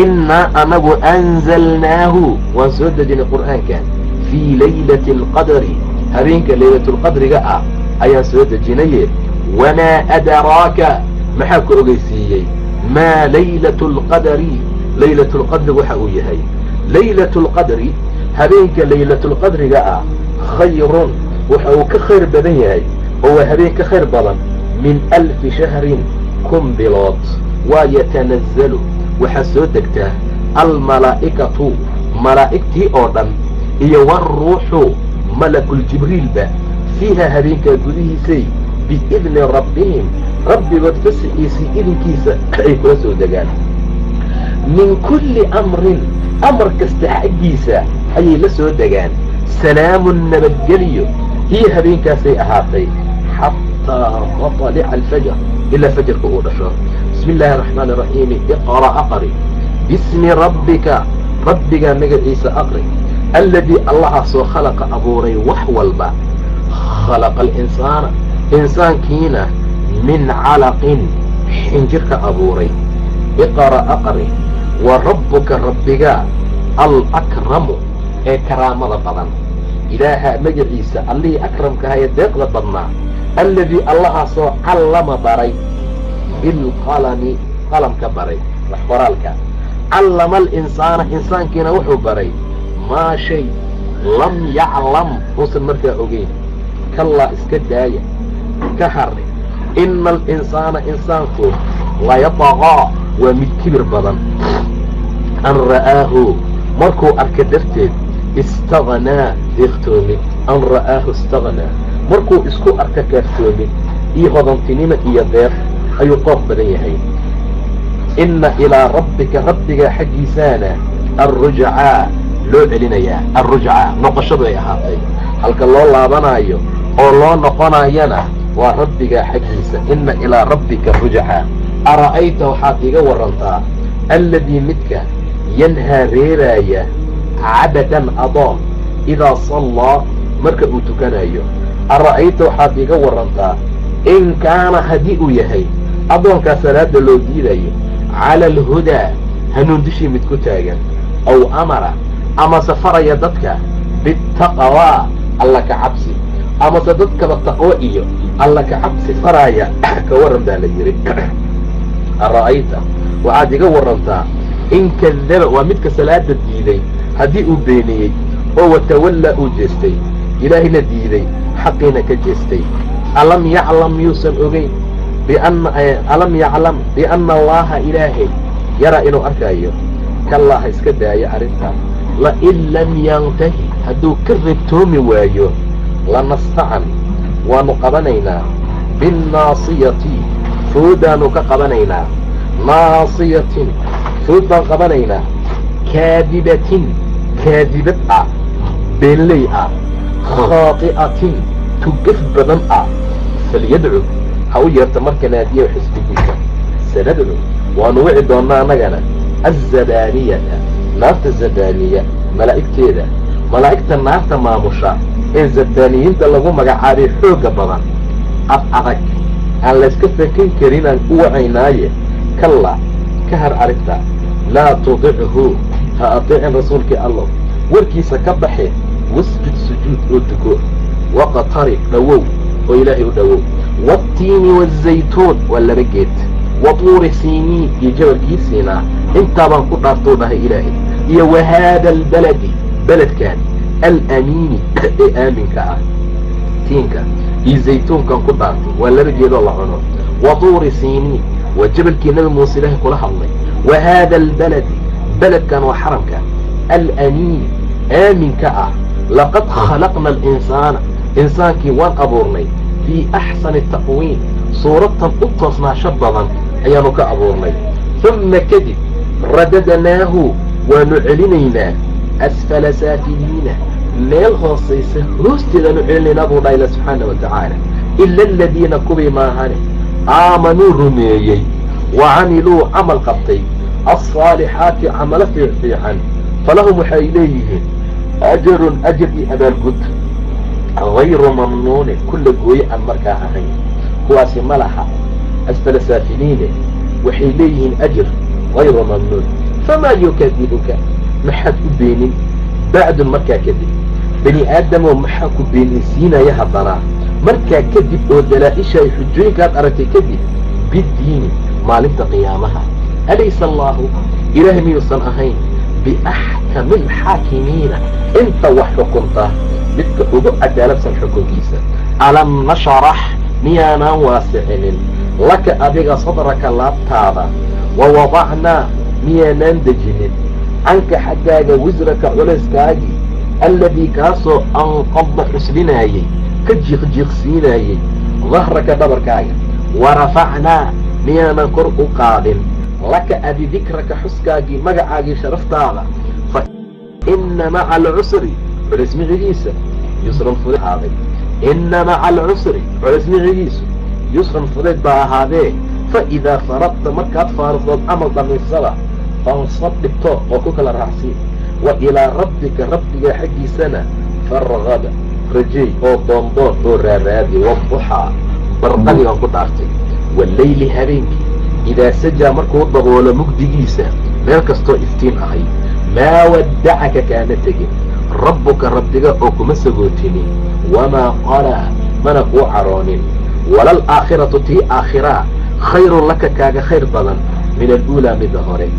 Innaa anagu anzalnaahu waan soo dejinay qur'aankan fii laylati alqadri, habeenka laylatulqadriga ah ayaan soo dejinaye. Wamaa adraaka, maxaa ku ogeysiiyey? Maa laylatu alqadari, laylatulqadrigu waxa uu yahay? Laylatu lqadri, habeenka laylatulqadriga ah, khayrun, waxa uu ka khayr badan yahay oo waa habeen ka khayr badan min 1000 shahrin, 1000 bilood. Waa yatanazzalu, waxaa soo degtaa almalaa'ikatu, malaa'igtii oo dhan, iyo waaruuxu, malakuljibriilba, fiiha, habeenkaa gudihiisay, biidni rabbihim, rabbigood fasixiisii idinkiisa ay kula soo degaan. Min kulli amrin, amar kasta xaggiisa ayay la soo degaan. Salaamun, nabadgeliyo, hiya, habeenkaasay ahaatay, xataa matalica alfajr, ilaa fajarka uu dhasho. Bismi illaahi araxmaani araxiimi. Iqra', aqri, bismi rabbika, rabbigaa magaciisa aqri, alladii, allahaasoo, khalaqa, abuuray wax walba, khalaqa alinsaana, insaankiina, min calaqin, xinjir ka abuuray. Iqra', aqri, wa rabbuka, rabbigaa, alakramu, ee karaamada badan. Ilaaha magaciisa, allihii akramkaha ee deeqda badnaa, alladii, allahaasoo, callama, baray, bilqalami, qalamka baray, wax qoraalka, callama alinsaana, insaankiina wuxuu baray, maa shay, lam yaclam, uusan markaa ogeyn. Kallaa, iska daaya, ka har. Ina alinsaana, insaanku, layataqaa, waa mid kibir badan, an ra'aahu, markuu arka darteed, istagnaa, deeqtoomid, an ra'aahu istagnaa, markuu isku arka kaaftoomid iyo hodantinimo iyo deeq ayuu qooq badan yahay. Inna ilaa rabbika, rabbigaa xaggiisaana, alrujcaa, loo celinayaa, alrujcaa, noqoshadu ay ahaatay. Halka loo laabanaayo oo loo noqonayana waa rabbigaa xaggiisa. Inna ilaa rabbika rujcaa. Ara'ayta, waxaad iiga warrantaa, alladii, midka, yanhaa, reebaaya, cabadan, adoon, idaa sallaa, marka uu tukanayo. Ara'ayta, waxaad iiga warrantaa, in kaana, haddii uu yahay addoonkaa salaada loo diidayo, cala alhudaa, hanuun dushii mid ku taagan, aw amara, amase faraya dadka, bitaqwaa, alla ka cabsi, amase dadkaba taqwo iyo alla ka cabsi faraaya, ka warran baa la yidhi. Ara'ayta, waxaad iga warrantaa, in kadaba, waa midka salaada diiday, haddii uu beeniyey oo watawallaa, uu jeestay, ilaahayna diiday, xaqiina ka jeestay. Alam yaclam, miyuusan ogeyn, bianna, alam yaclam bianna allaha, ilaahay, yaraa, inuu arkaayo? Kallaa, ha iska daayo arrintaa. Lain lam yantahi, hadduu ka reebtoomi waayo, lanasfacan, waanu qabanaynaa, binnaasiyati, foodaanu ka qabanaynaa, naasiyatin, food baan qabanaynaa, kaadibatin, kaadibad ah, beenley ah, khaati'atin, tugaf badan ah. Falyadcu, ha u yeerta marka, naadiya, xisbigiisa. Sanadcu, waanu wici doonnaa annagana, azzabaaniyata, naarta zabaaniya malaa'igteeda, malaa'igta naarta maamusha ee zabbaaniyiinta lagu magacaabay, xoogga badan, ad adag, aan layska fakin karin, aan u wacaynaaye. Kallaa, ka har arrinta. Laa tudichu, ha ateecin rasuulkii allow, warkiisa ka baxe. Wasjud, sujuud oo tuko. Waqtarib, dhowow oo ilaahay u dhowow. Waatiini waazaytuun, waa laba geed, wa tuuri siiniin, iyo jabalkii Siinaa, intaa baan ku dhaartuu dhahay ilaahay. Iyo wa haada albaladi, beledkan, alamiini, ee aaminka ah. Tiinka iyo zaytuunkan ku dhaartay, waa laba geedoo la cuno. Wa tuuri siiniin, waa jabalkii Nebi Muuse ilaahay kula hadlay. Wa haada albaladi, beledkan waa xaramka, alamiini, aaminka ah. Laqad khalaqna alinsaana, insaankii waan abuurnay, fii axsani taqwiim, suuradtan u toosnaasho badan ayaanu ka abuurnay. Humma, kadib, radadnaahu, waanu celinaynaa, asfala saafiliina, meel hoosaysa hoosteedaanu celinaynaa, buu dhaha ila subxaana wa tacaala. Ila aladiina, kuwii maahane, aamanuu, rumeeyey, wa camiluu, camal qabtay, alsaalixaati, camalo fiicfiican, falahum, waxay leeyihiin, ajarun, ajar iyo abaalgud, hayru mamnuunin, kulla gooye aan markaa ahayn. Kuwaasi ma laha asfala saafiliine. Waxay leeyihiin ajir hayru mamnuun. Famaa yukadibuka, maxaad u beenin bacdun markaa kadib? Bani aadamow, maxaa ku beeninsiinaya haddana markaa kadib oo dalaa-isha ay xujooyinkaad aragtay kadib? Biddiini, maalinta qiyaamaha. Alaysa allaahu, ilaahay miyuusan ahayn, biaxkami alxaakimiina, inta wax xukunta midka ugu cadaaladsan xukunkiisa? Alam nasharax, miyaanaan waasicinin, laka adiga, sadraka, laabtaada? Wa wadacnaa, miyaanaan dejinin, canka, xaggaaga, wisraka, culayskaagii, alladii, kaasoo, anqada, cuslinaayey, ka jiiqjiiqsiinaayey, dahraka, dhabarkaaga? Wa rafacnaa, miyaanan kor u qaadin, laka adi, dikraka, xuskaagii, magacaagii, sharaftaada? Fa inna maca alcusri, culays micigiisa, yusran, fudayd ahaaday. Inna maca alcusri, culays micigiisu, yusran, fudayd baa ahaadee. Fa idaa faraqta, markaad faaruqdood camal dhammaysada, fansab, dhigto oo ku kala raacsiin. Wa ilaa rabbika, rabbiga xaggiisana, fargab, rajeey oo doondoon oo raaraadi. Waduxaa, barqadii baan ku dhaartay. Waleyli, habeenkii, idaa sajaa, markuu daboolo mugdigiisa meel kastoo iftiin ahay. Maa waddacaka, kaama tegin, rabbuka, rabbiga oo kuma sagootinin, wamaa qalaa, mana kuu caroonin. Walal aakhiratu, tii aakhiraa, khayrun laka, kaaga khayr badan, min aluulaa, midda hore.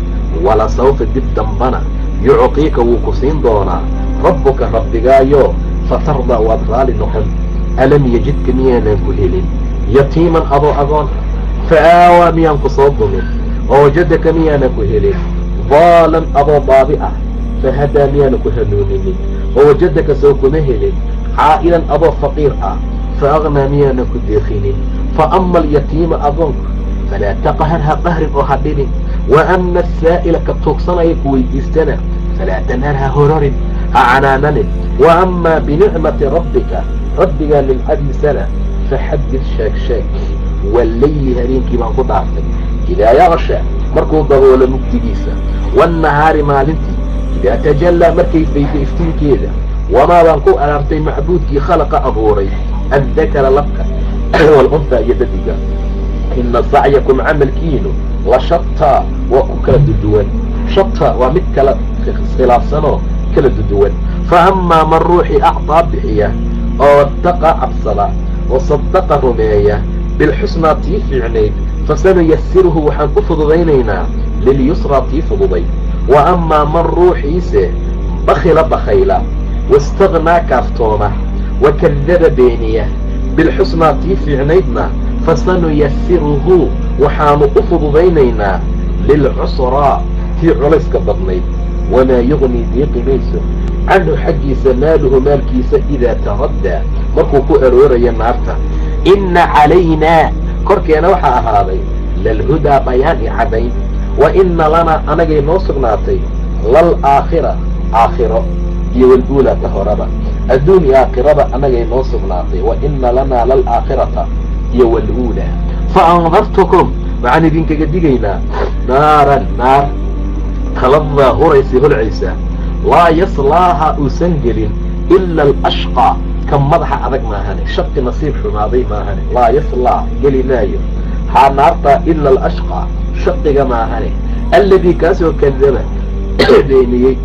Wala sawfa, dib dambana, yucqiika, wuu ku siin doonaa, rabbuka, rabbigaayo, fatardaa, waad raali noqon. Alam yajidka, miyaanan ku helin, yatiiman, adoo agoon, fa aawaa, miyaan ku soo dumin? Wawajadaka, miyaanan ku helin, daalan, adoo baabi ah, fahadaa, miyaanan ku hanuuninin? Wawajadaka, soo kuma helin, caa'ilan, adoo faqiir ah, fa aghnaa, miyaanan ku deeqinin? Fa ama alyatiima, agoonku, falaa taqhar, ha qahrin oo ha dhibin. Wa ama asaa'ila, ka tuugsanaya ku weydiistana, falaa tanhar, ha hororin, ha canaananin. Wa amaa binicmati rabbika, rabbigaa nimcadiisana, faxadid, sheeg sheeg. Wallayli, habeenkii baan ku dhaartay, idaa yaqsha, markuu daboolo mugdigiisa. Waannahaari, maalintii, idaa tajallaa, markay faydo iftiinkeeda. Wamaa baan ku araartay macbuudkii, khalaqa, abuuray, addakara, labka, walunhaa, iyo dhadiga. Inna sacyakum, camalkiinu, la shataa, waa ku kala duduwan. Shataa waa mid kala iskhilaafsanoo kala duduwan. Fa amaa man, ruuxii, acdaa, bixiya, oo wataqaa, cabsada, wa sadaqa, rumeeya, bilxusnaa, tii fiicnayd, fasanuyasiruhu, waxaan u fududaynaynaa, lilyusraa, tii fududay. Wa amaa man, ruuxiise, bakhila, bakhayla, waistaghnaa, kaaftooma, wa kadaba, beeniya, bilxusnaa, tii fiicnaydna, fasanuyasiruhu, waxaanu u fududaynaynaa, lilcusraa, tii culayska badnayd. Wamaa yugnii, deeqi mayso, canhu, xaggiisa, maaluhu, maalkiisa, idaa taraddaa, markuu ku arooraya naarta. Inna calaynaa, korkeena waxaa ahaaday, lalhudaa, bayaan iyo caddayn. Wa inna lanaa, anagay noo sugnaatay, lal aakhira, aakhiro, iyo walguulaa, ta horaba. Adduun iyo aakhiraba annagay noo sugnaatay. Wa inna lanaa lal aakhirata iyo waluulaa. Fa andartukum, waxaan idinkaga digaynaa, naaran, naar, taladaa, huraysa, holcaysa, laa yaslaaha, uusan gelin, ila alashqaa, ka madaxa adag maahane, shaqi nasiib xumaaday maahane. Laa yaslaa, geli maayo, haa, naartaa, ila alashqaa, shaqiga maahane, alladii, kaasoo, kadaba, beeniyey,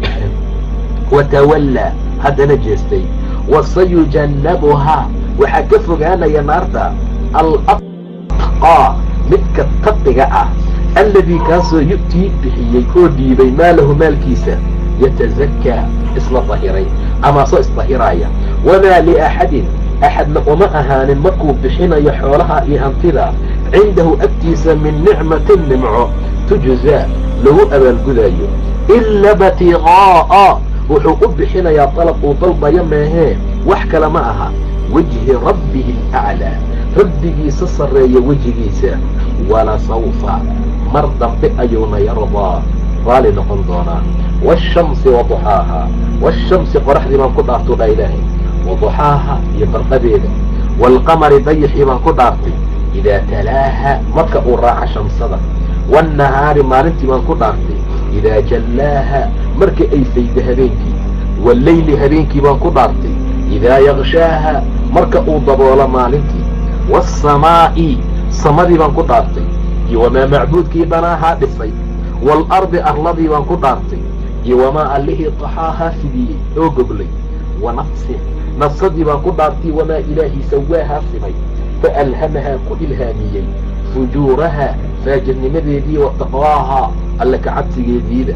watawallaa, haddana jeestay. Wasayujannabuhaa, waxaa ka fogaanaya naarta, alatqaa, midka taqiga ah, alladii, kaasoo, yu'tii, bixiyey oo dhiibay, maalahu, maalkiisa, yatazakaa, isla dahiray ama soo isdahiraaya. Wamaa liaxadin, axadna uma ahaanin, markuu bixinayo xoolaha iyo hantida, cindahu, agtiisa, min nicmatin, nimco, tujzaa, lagu abaalgudayo, ila btiqaa'a, wuxuu u bixinayaa dalab uu dalbayo meehee, wax kale ma aha, wajhi rabbihi alaclaa, rabbigiisa sarreeya wejigiisa. Walasawfa, mar dambe ayuuna, yardaa, raali noqon doonaa. Waashamsi waduxaaha. Waashamsi, qoraxdii baan ku dhaartuu dhaa ilaahay, waduxaaha, iyo barqadeeda. Waalqamari, dayixii baan ku dhaartay, idaa talaaha, marka uu raaco shamsada. Waannahaari, maalintii baan ku dhaartay, idaa jallaaha, marka ay faydo habeenkii. Walleyli, habeenkii baan ku dhaartay, idaa yaqshaaha, marka uu daboolo maalintii. Waasamaa'i, samadii baan ku dhaartay. Iyo wamaa macbuudkii banaahaa dhisay. Waalardi arladii baan ku dhaartay. Iyo wamaa allihii taxaahaa fidiyey oo goglay. Wa nafsin nafsadii baan ku dhaartay. Wamaa ilaahii sawaahaa simay. Fa alhamahaa ku ilhaamiyey fujuurahaa faajirnimadeedii wa taqwaahaa alle ka cabsigeediida.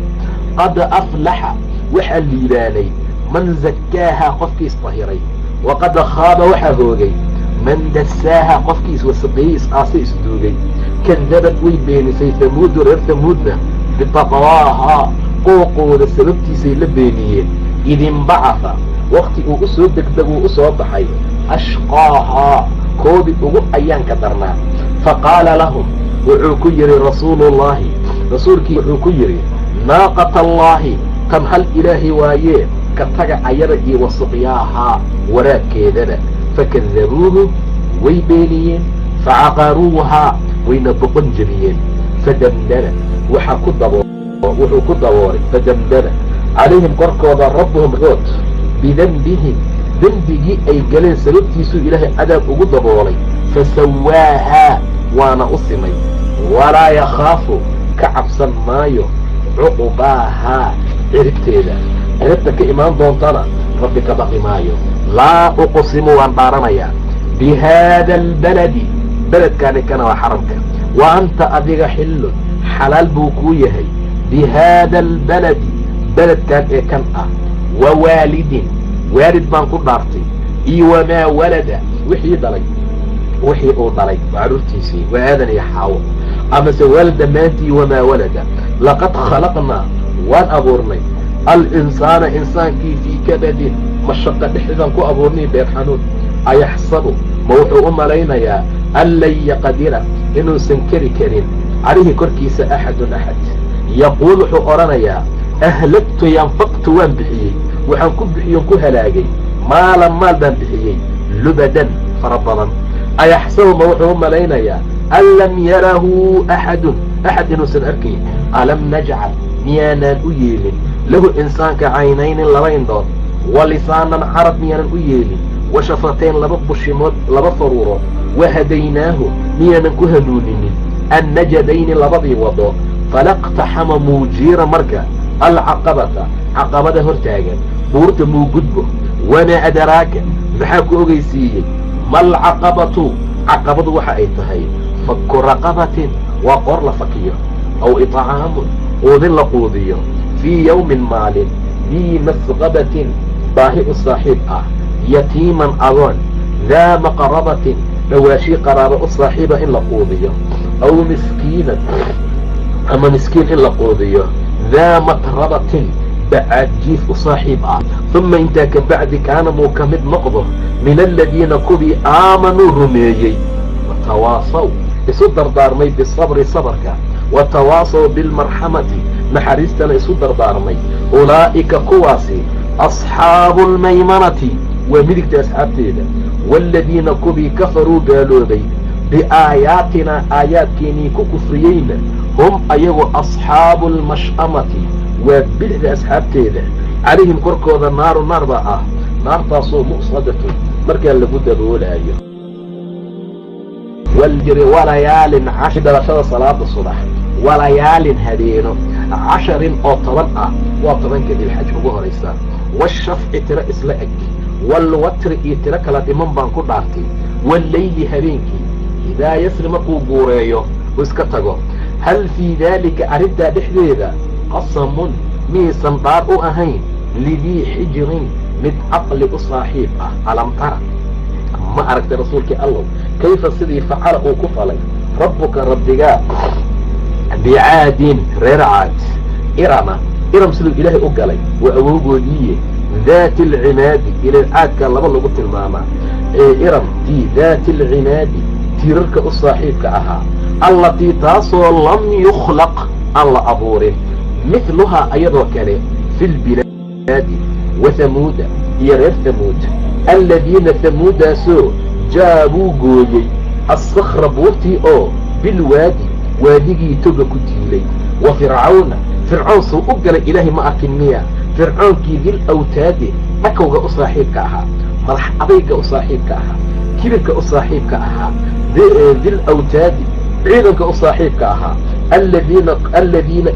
Qad aflaxa waxaa liibaanay man zakkaahaa qofkii isdahiray. Waqad khaaba waxaa hoogay man dasaahaa qofkii iswasaqeeyey is-aasay isduugay. Kadabad way beenisay hamuudu reer hamuudna bitaqwaahaa qooqooda sababtiisay la beeniyeen. Idinbacatha waqti uu u soo degdeg uu u soo baxay ashqaahaa koodii ugu ayaanka darnaa. Fa qaala lahum wuxuu ku yidhi rasuulullaahi, rasuulkii wuxuu ku yidhi, naaqata allaahi tan hal ilaahi waayee ka taga ayada iyo wasuqyaahaa waraabkeedaba. Fakadabuuhu way beeniyeen, facaqaruuhaa wayna boqon jebiyeen. Fadamdama waxaa ku dabo wuxuu ku daboolay fadamdama calayhim korkooda rabbuhum good bidenbihim dembigii ay galeen sababtiisuu ilaahay cadaab ugu daboolay. Fasawaahaa waana u simay. Walaa yakhaafu ka cabsan maayo cuqbaahaa ciribteeda, ciribta ka imaan doontana rabbi ka baqi maayo. Laa uqsimu waan dhaaranayaa bi haada albaladi beledkaani kana waa xaramka. Wa anta adiga xillun xalaal buu kuu yahay bi haada albaladi beledkan ee kan ah. Wa waalidin waalid baan ku dhaartay. Iyo wamaa walada wixii dhalay, wixii uu dhalay waa carruurtiisii, waa aadan iyo xaawo amase waalid dhammaantii. Wamaa walada laqad khalaqnaa waan abuurnay alinsaana insaankii fii kabadin mashaqo dhexdeedaan ku abuurnay beer xanuun. Ayaxsabu ma wuxuu u malaynayaa an lan yaqdira inuusan keri karin calayhi korkiisa axadun axad. Yaquul wuxuu odhanayaa ahlagtu yanfaqtu waan bixiyey, waxaan ku bixiyon ku halaagay maalan maal baan bixiyey lubadan fara badan. Ayaxsabu ma wuxuu u malaynayaa an lam yarahu axadun axad inuusan arkayn. Alam najcal miyaanaan u yeelin lahu insaanka caynaynin laba indhood, wa lisaanan carab miyaanan u yeelin, wa shafatayn laba bushimood laba faruurood, wa hadaynaahu miyaanan ku hanuuninin annajadayni labadii wado. Falaqtaxama muujiira marka alcaqabata caqabada hortaagan buurta muu gudbo. Wamaa adraaka maxaa ku ogeysiiyey malcaqabatu caqabadu waxa ay tahay. Faku raqabatin waa qoor la fakiyo, aw itcaamun quudin la quudiyo, fii yawmin maalin dii masqabatin baahi u saaxiib ah, yatiiman agoon, daa maqrabatin dhawaashii qaraabo u saaxiiba in la quudiyo, aw miskiinan ama miskiin in la quudiyo, daa matrabatin bacaadjiif u saaxiib ah. Uma intaa ka bacdi kaana muu ka mid noqdo min aladiina kuwii aamanuu rumeeyey, watawaasaw isu dardaarmay bisabri sabarka, watawaasaw bilmarxamati naxariistana isu dardaarmay. Ulaa'ika kuwaasi asxaabu almaymanati waa midigta asxaabteeda. Waaladiina kuwii kafaruu gaaloobay biaayaatinaa aayaadkeenii ku kufriyeyna hum ayagu asxaabu almash'amati waa bidixda asxaabteeda. Calayhim korkooda naaru naar baa ah, naartaasoo mu'sadatun markaa lagu daboolaayo. Waljiri walayaalin cash dhalashada salaada subax, walayaalin habeeno, casharin oo 10 ah, waa 10-ka dilxaj ugu horaysa. Washafci tiro isla eg, walwatri iyo tiro kala dhiman baan ku dhaartay. Walleyli habeenkii idaa yasri markuu guureeyo uu iska tago. Hal fii daalika arrintaa dhexdeeda qasamun miyaysan dhaar u ahayn lidii xijirin mid caqli u saaxiib ah. Alam tara ma aragtay rasuulkii allow kayfa sidii facala uu ku falay rabbuka rabbigaa bicaadin reer caad, irama iram siduu ilaahay u galay waa awowgoodiiye, daati alcimaadi ilay caadka laba lagu tilmaamaa ee iram tii daati alcimaadi tiirarka u saaxiibka ahaa, allatii taasoo lam yukhlaq aan la abuurin mithluhaa ayadoo kale fi lbilaadi. Wa hamuuda iyo reer hamuud, alladiina hamuudaasoo jaabuu gooyey assakhra buurtii oo bilwaadi waadigii toga ku tiilay. Wa fircawna fircoon suu u galay ilaahay ma arkin miya, fircoonkii dil awtaadi dhakowga u saaxiibka ahaa, madax adayga u saaxiibka ahaa, kibirka u saaxiibka ahaa, dil awtaadi Ciidanka u saaxiibka ahaa, aladiina aladiina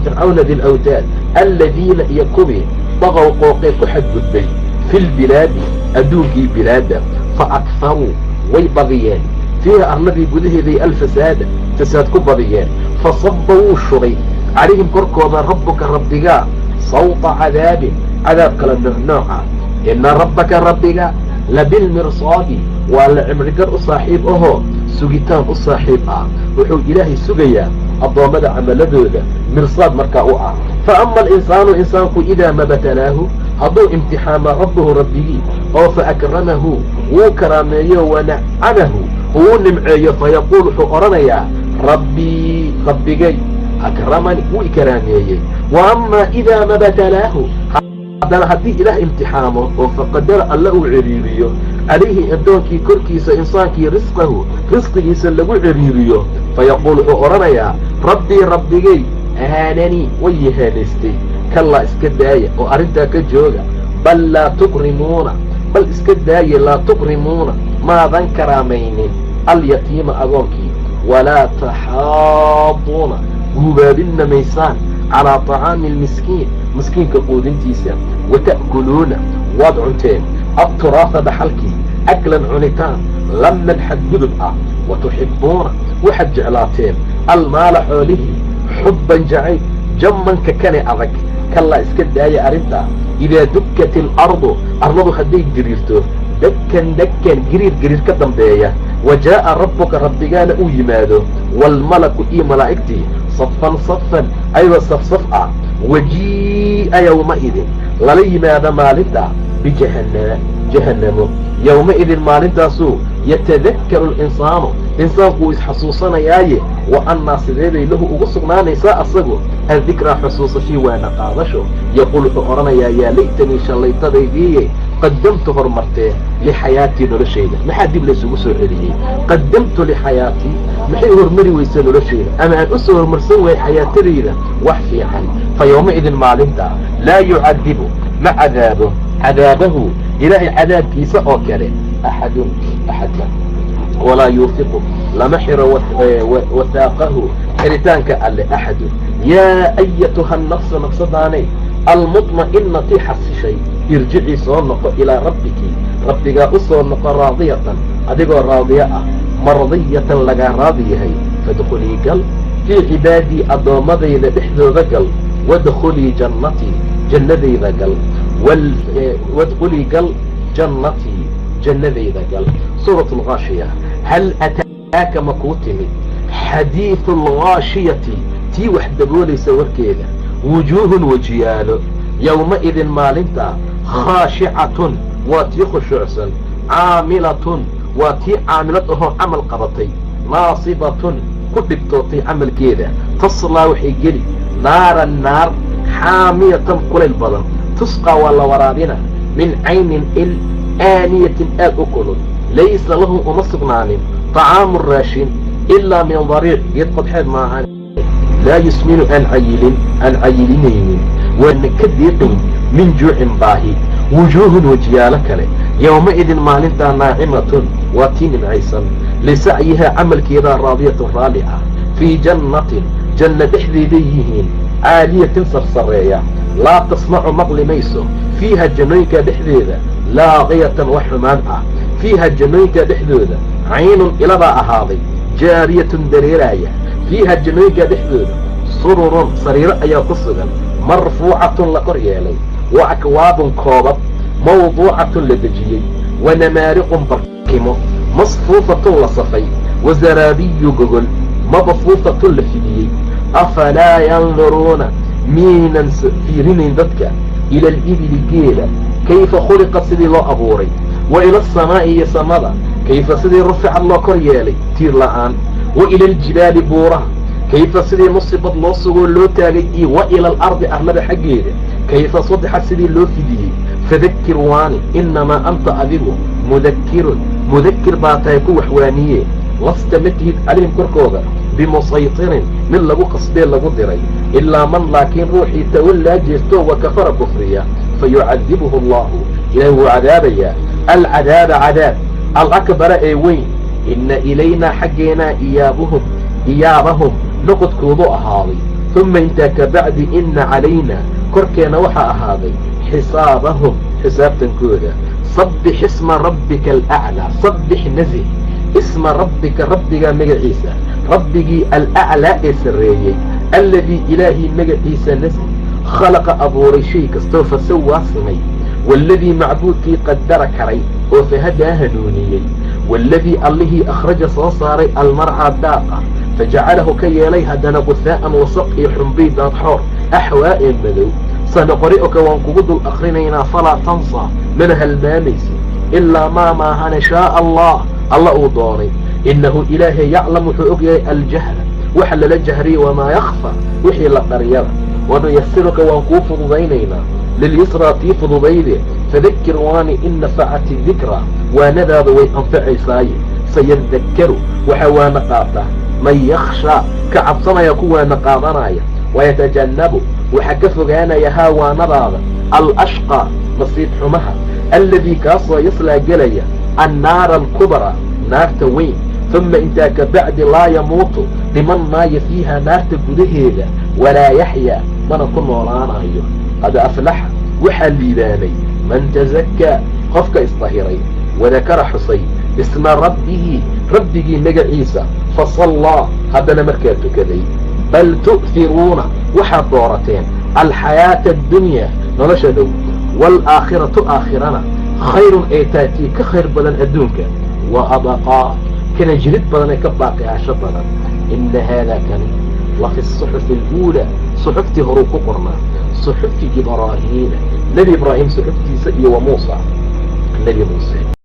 fircawna dilawtaad, aladiina iyo kuwii daqow qooqee ku xadgudbay fi lbilaadi adduunkii bilaadda, fa akharuu way badiyeen fiiha arladii gudaheeday alfasaada fasaad ku badiyeen. Fasaba wuu shubay calayhim korkooda rabbuka rabbigaa sawta cadaabin cadaab kala noocnooca. Ina rabbaka rabbiga labilmirsaadi waa la cimrigar u saaxiib ahoo sugitaan u saaxiib ah. Wuxuu Ilaahay sugayaa addoommada camaladooda, mirsaad markaa u ah. Fa ama alinsaanu insaanku idaa mabatalaahu hadduu imtixaama rabbuhu rabbigii oo fa akramahu wuu karaameeyo wanacamahu uu nimceeyo, fayaquul wuxuu odhanayaa: rabbii rabbigay akramani wuu i karaameeyey. Wa amaa idaa mabatalaahu haddana haddii Ilaah imtixaamo oo faqadara alla uu ciriiriyo calayhi addoonkii korkiisa insaankii risqahu risqigiisa lagu ciriiriyo, fayaquul wuxuu odhanayaa: rabbii rabbigay ahaananii way ihaanaystay. Kallaa, iska daaya oo arrintaa ka jooga. Bal laa tukrimuuna, bal iska daaye, laa tukrimuuna maadan karaamaynin alyatiima agoonkii, walaa taxaaduuna guubaabinna maysaan calaa طacaami almiskiin miskiinka quudintiisa, wata'kuluuna waad cunteen alturaatha dhaxalkii aklan cunitaan laman xadgudub ah, wa tuxibbuuna waxaad jeclaateen almaala xoolihii xubban jacayl jammanka kane adag. Kallaa, iska daaya arrintaa. Idaa dukkat alardu arladu hadday giriirto dakkan dakkan giriir giriir ka dambeeya, wa jaa'a rabbuka rabbigaana uu yimaado, waalmalaku iyo malaa'igtii safan safan ayagoo safsaf ah, wajii'a yowmaidin lala yimaado maalinta bijahannama jahannamo, yowmaidin maalintaasuu yatadakkaru alinsaanu insaanku wuu isxasuusanayaaye. Wa annaa sideebay lahu ugu sugnaanaysaa asagu addikraa xusuusashii waana qaadasho? Yaquul wuxuu odhanayaa: yaa laytanii shallaytadaydiiye qadamtu horumartee lixayaatii noloshayda. Maxaa dib laysugu soo celiyey? Qadamtu lixayaatii, maxay hormari weysa noloshayda ama aan u soo horumarsan waayey xayaatadayda wax fiican? Fa yowmaidin maalinta laa yucadibu ma cadaabo cadaabahu Ilaahay cadaabkiisa oo kale axadun axadka, walaa yuufiqu lama xiro wahaaqahu xiritaanka alle axadun. Yaa ayatuha nafsu nafsadaanay almudma'inati xasishay, irjicii soo noqo ilaa rabbiki rabbigaa u soo noqo raadiyatan adigoo raadiyo ah, mardiyatan lagaa raadi yahay. Fadkhulii gal fii cibaadii addoommadayda dhexdooda gal, wadkhulii jannatii jannadayda gal, wadkhulii gal jannatii jannadayda gal. Suurat alghaashiya. Hal ataaka ma kuu timid xadiidu alghaashiyati tii wax daboolaysa warkeeda? Wujuuhun wejiyaalo yowmaidin maalinta khaashicatun waa tii khushuucsan, caamilatun waa tii caamilad ahoo camal qabatay, naasibatun ku dhibtootay camalkeeda, taslaa waxay geli naaran naar xaamiyatan kulayl badan, tusqaa waa la waraabina min caynin il aaniyatin aad u kulul, laysa lahum uma sugnaanin طacaamu raashin ilaa min dariic geed qodxeed maahan, laa yusminu aan cayilin aan cayilinaynin waana ka deeqayn min juucin baahi. Wujuuhun wejiyaalo kale yowmaidin maalintaa naacimatun waa tii nimcaysan, lisacyihaa camalkeedaa raadiyatun raalli ah, fii jannatin janno dhexdeeday yihiin caaliyatin sarsareeya, laa tasmacu maqli mayso fiiha jannooyinkaa dhexdeeda laaqiyatan wax xumaan ah. Fiiha jannooyinkaa dhexdooda caynun ilabaa ahaaday jaariyatun dareeraaya. Fiiha jannooyinkaa dhexdooda sururun sariiro ayaa ku sugan marfuucatun la kor yeelay, wa akwaabun koobab mawduucatun la dejiyey, wa namaariqun barkimo masfuufatun la safay, wa zaraabiyu gogol mabfuufatun la fidiyey. Afalaa yanduruuna miyaynan fiirinayn dadka ila alibili geela kayfa khuliqat sidii loo abuuray, wa ila asamaa'i iyo samada kayfa sidii ruficad loo kor yeelay tiir la'aan, wa ila aljibaali buuraha kayfa sidii nusibad loo sugoo loo taagay, iyo wa ila alardi arlada xaggeeda kayfa sudixad sidii loo fidiyey. Fadakir waani, innamaa anta adigu mudakirun mudakir baa tahay ku waxwaaniye, lasta ma tihid calayhim korkooda bimusaytirin mid lagu qasbee lagu diray, ilaa man laakiin ruuxii tawallaa jeesto wa kafara kufriya, fa yucadibuhu allahu ilaahi wuu cadaabayaa alcadaaba cadaab alakbara ee weyn. Inna ilaynaa xaggeenaa iyaabuhum iyaabahum noqodkoodu ahaaday. Uma intaa ka bacdi inna calaynaa korkeena waxaa ahaaday xisaabahum xisaabtankooda. Sabbix isma rabbika alaclaa, sabbix nasih isma rabbika rabbigaa magaciisa, rabbigii alaclaa ee sarreeyey, alladii ilaahii magaciisa nasih khalaqa abuuray shay kastoo fasawaa simay, waaladii macbuudkii qadara karay oo fahadaa hanuuniyey, waaladii allihii akhraja soo saaray almarcaa daaqa fajacalahu ka yeelay haddana gusaa'an wasaq iyo xumbiy daadxoor axwaa ee madow. Sanaqri'uka waan kugu dul akrinaynaa falaa tansaa mana halmaamaysid ilaa maa maahane shaaa allah alla uu doonay. Innahu ilaahay yaclam wuxuu og yahay aljahra waxa lala jahriyay wamaa yakhfa wixii la qariyaba. Wanuyasiruka waan kuu fududaynaynaa lilyusraa tii fududayde. Fadakir waani in nafacati dikraa waanadaadu way anfacaysaaye. Sayadakkaru waxaa waana qaata man yakhshaa ka cabsanaya ku waana qaadanaya, wayatajannabu waxaa ka fogaanaya haa waanadaada alashqaa nasiib xumaha, alladii kaasoo yaslaa gelaya annaara alkubraa naarta weyn. Uma intaa ka bacdi laa yamuutu dhiman maayo fiiha naarta gudaheeda walaa yaxyaa mana ku noolaanayo. Qad aflaxa waxaa liibaanay man tasakkaa qofka isdahiray, wadakara xusay isma rabbihi rabbigii magaciisa, fasallaa haddana markaa tukaday. Bal tu'hiruuna waxaad doorateen alxayaata addunyaa nolosha dhow, waalaakhiratu aakhirana khayrun ay tahay tii ka khayr badan adduunka, wa abaqaa kana jirid badan ee ka baaqiyaasho badan. Inna haadaa kani la fi suxufi aluulaa suxuftii horuu ku qornaa, suxufi ibraahiima nebi ibraahim suxuftiisa iyo wa muusa nebi muuse.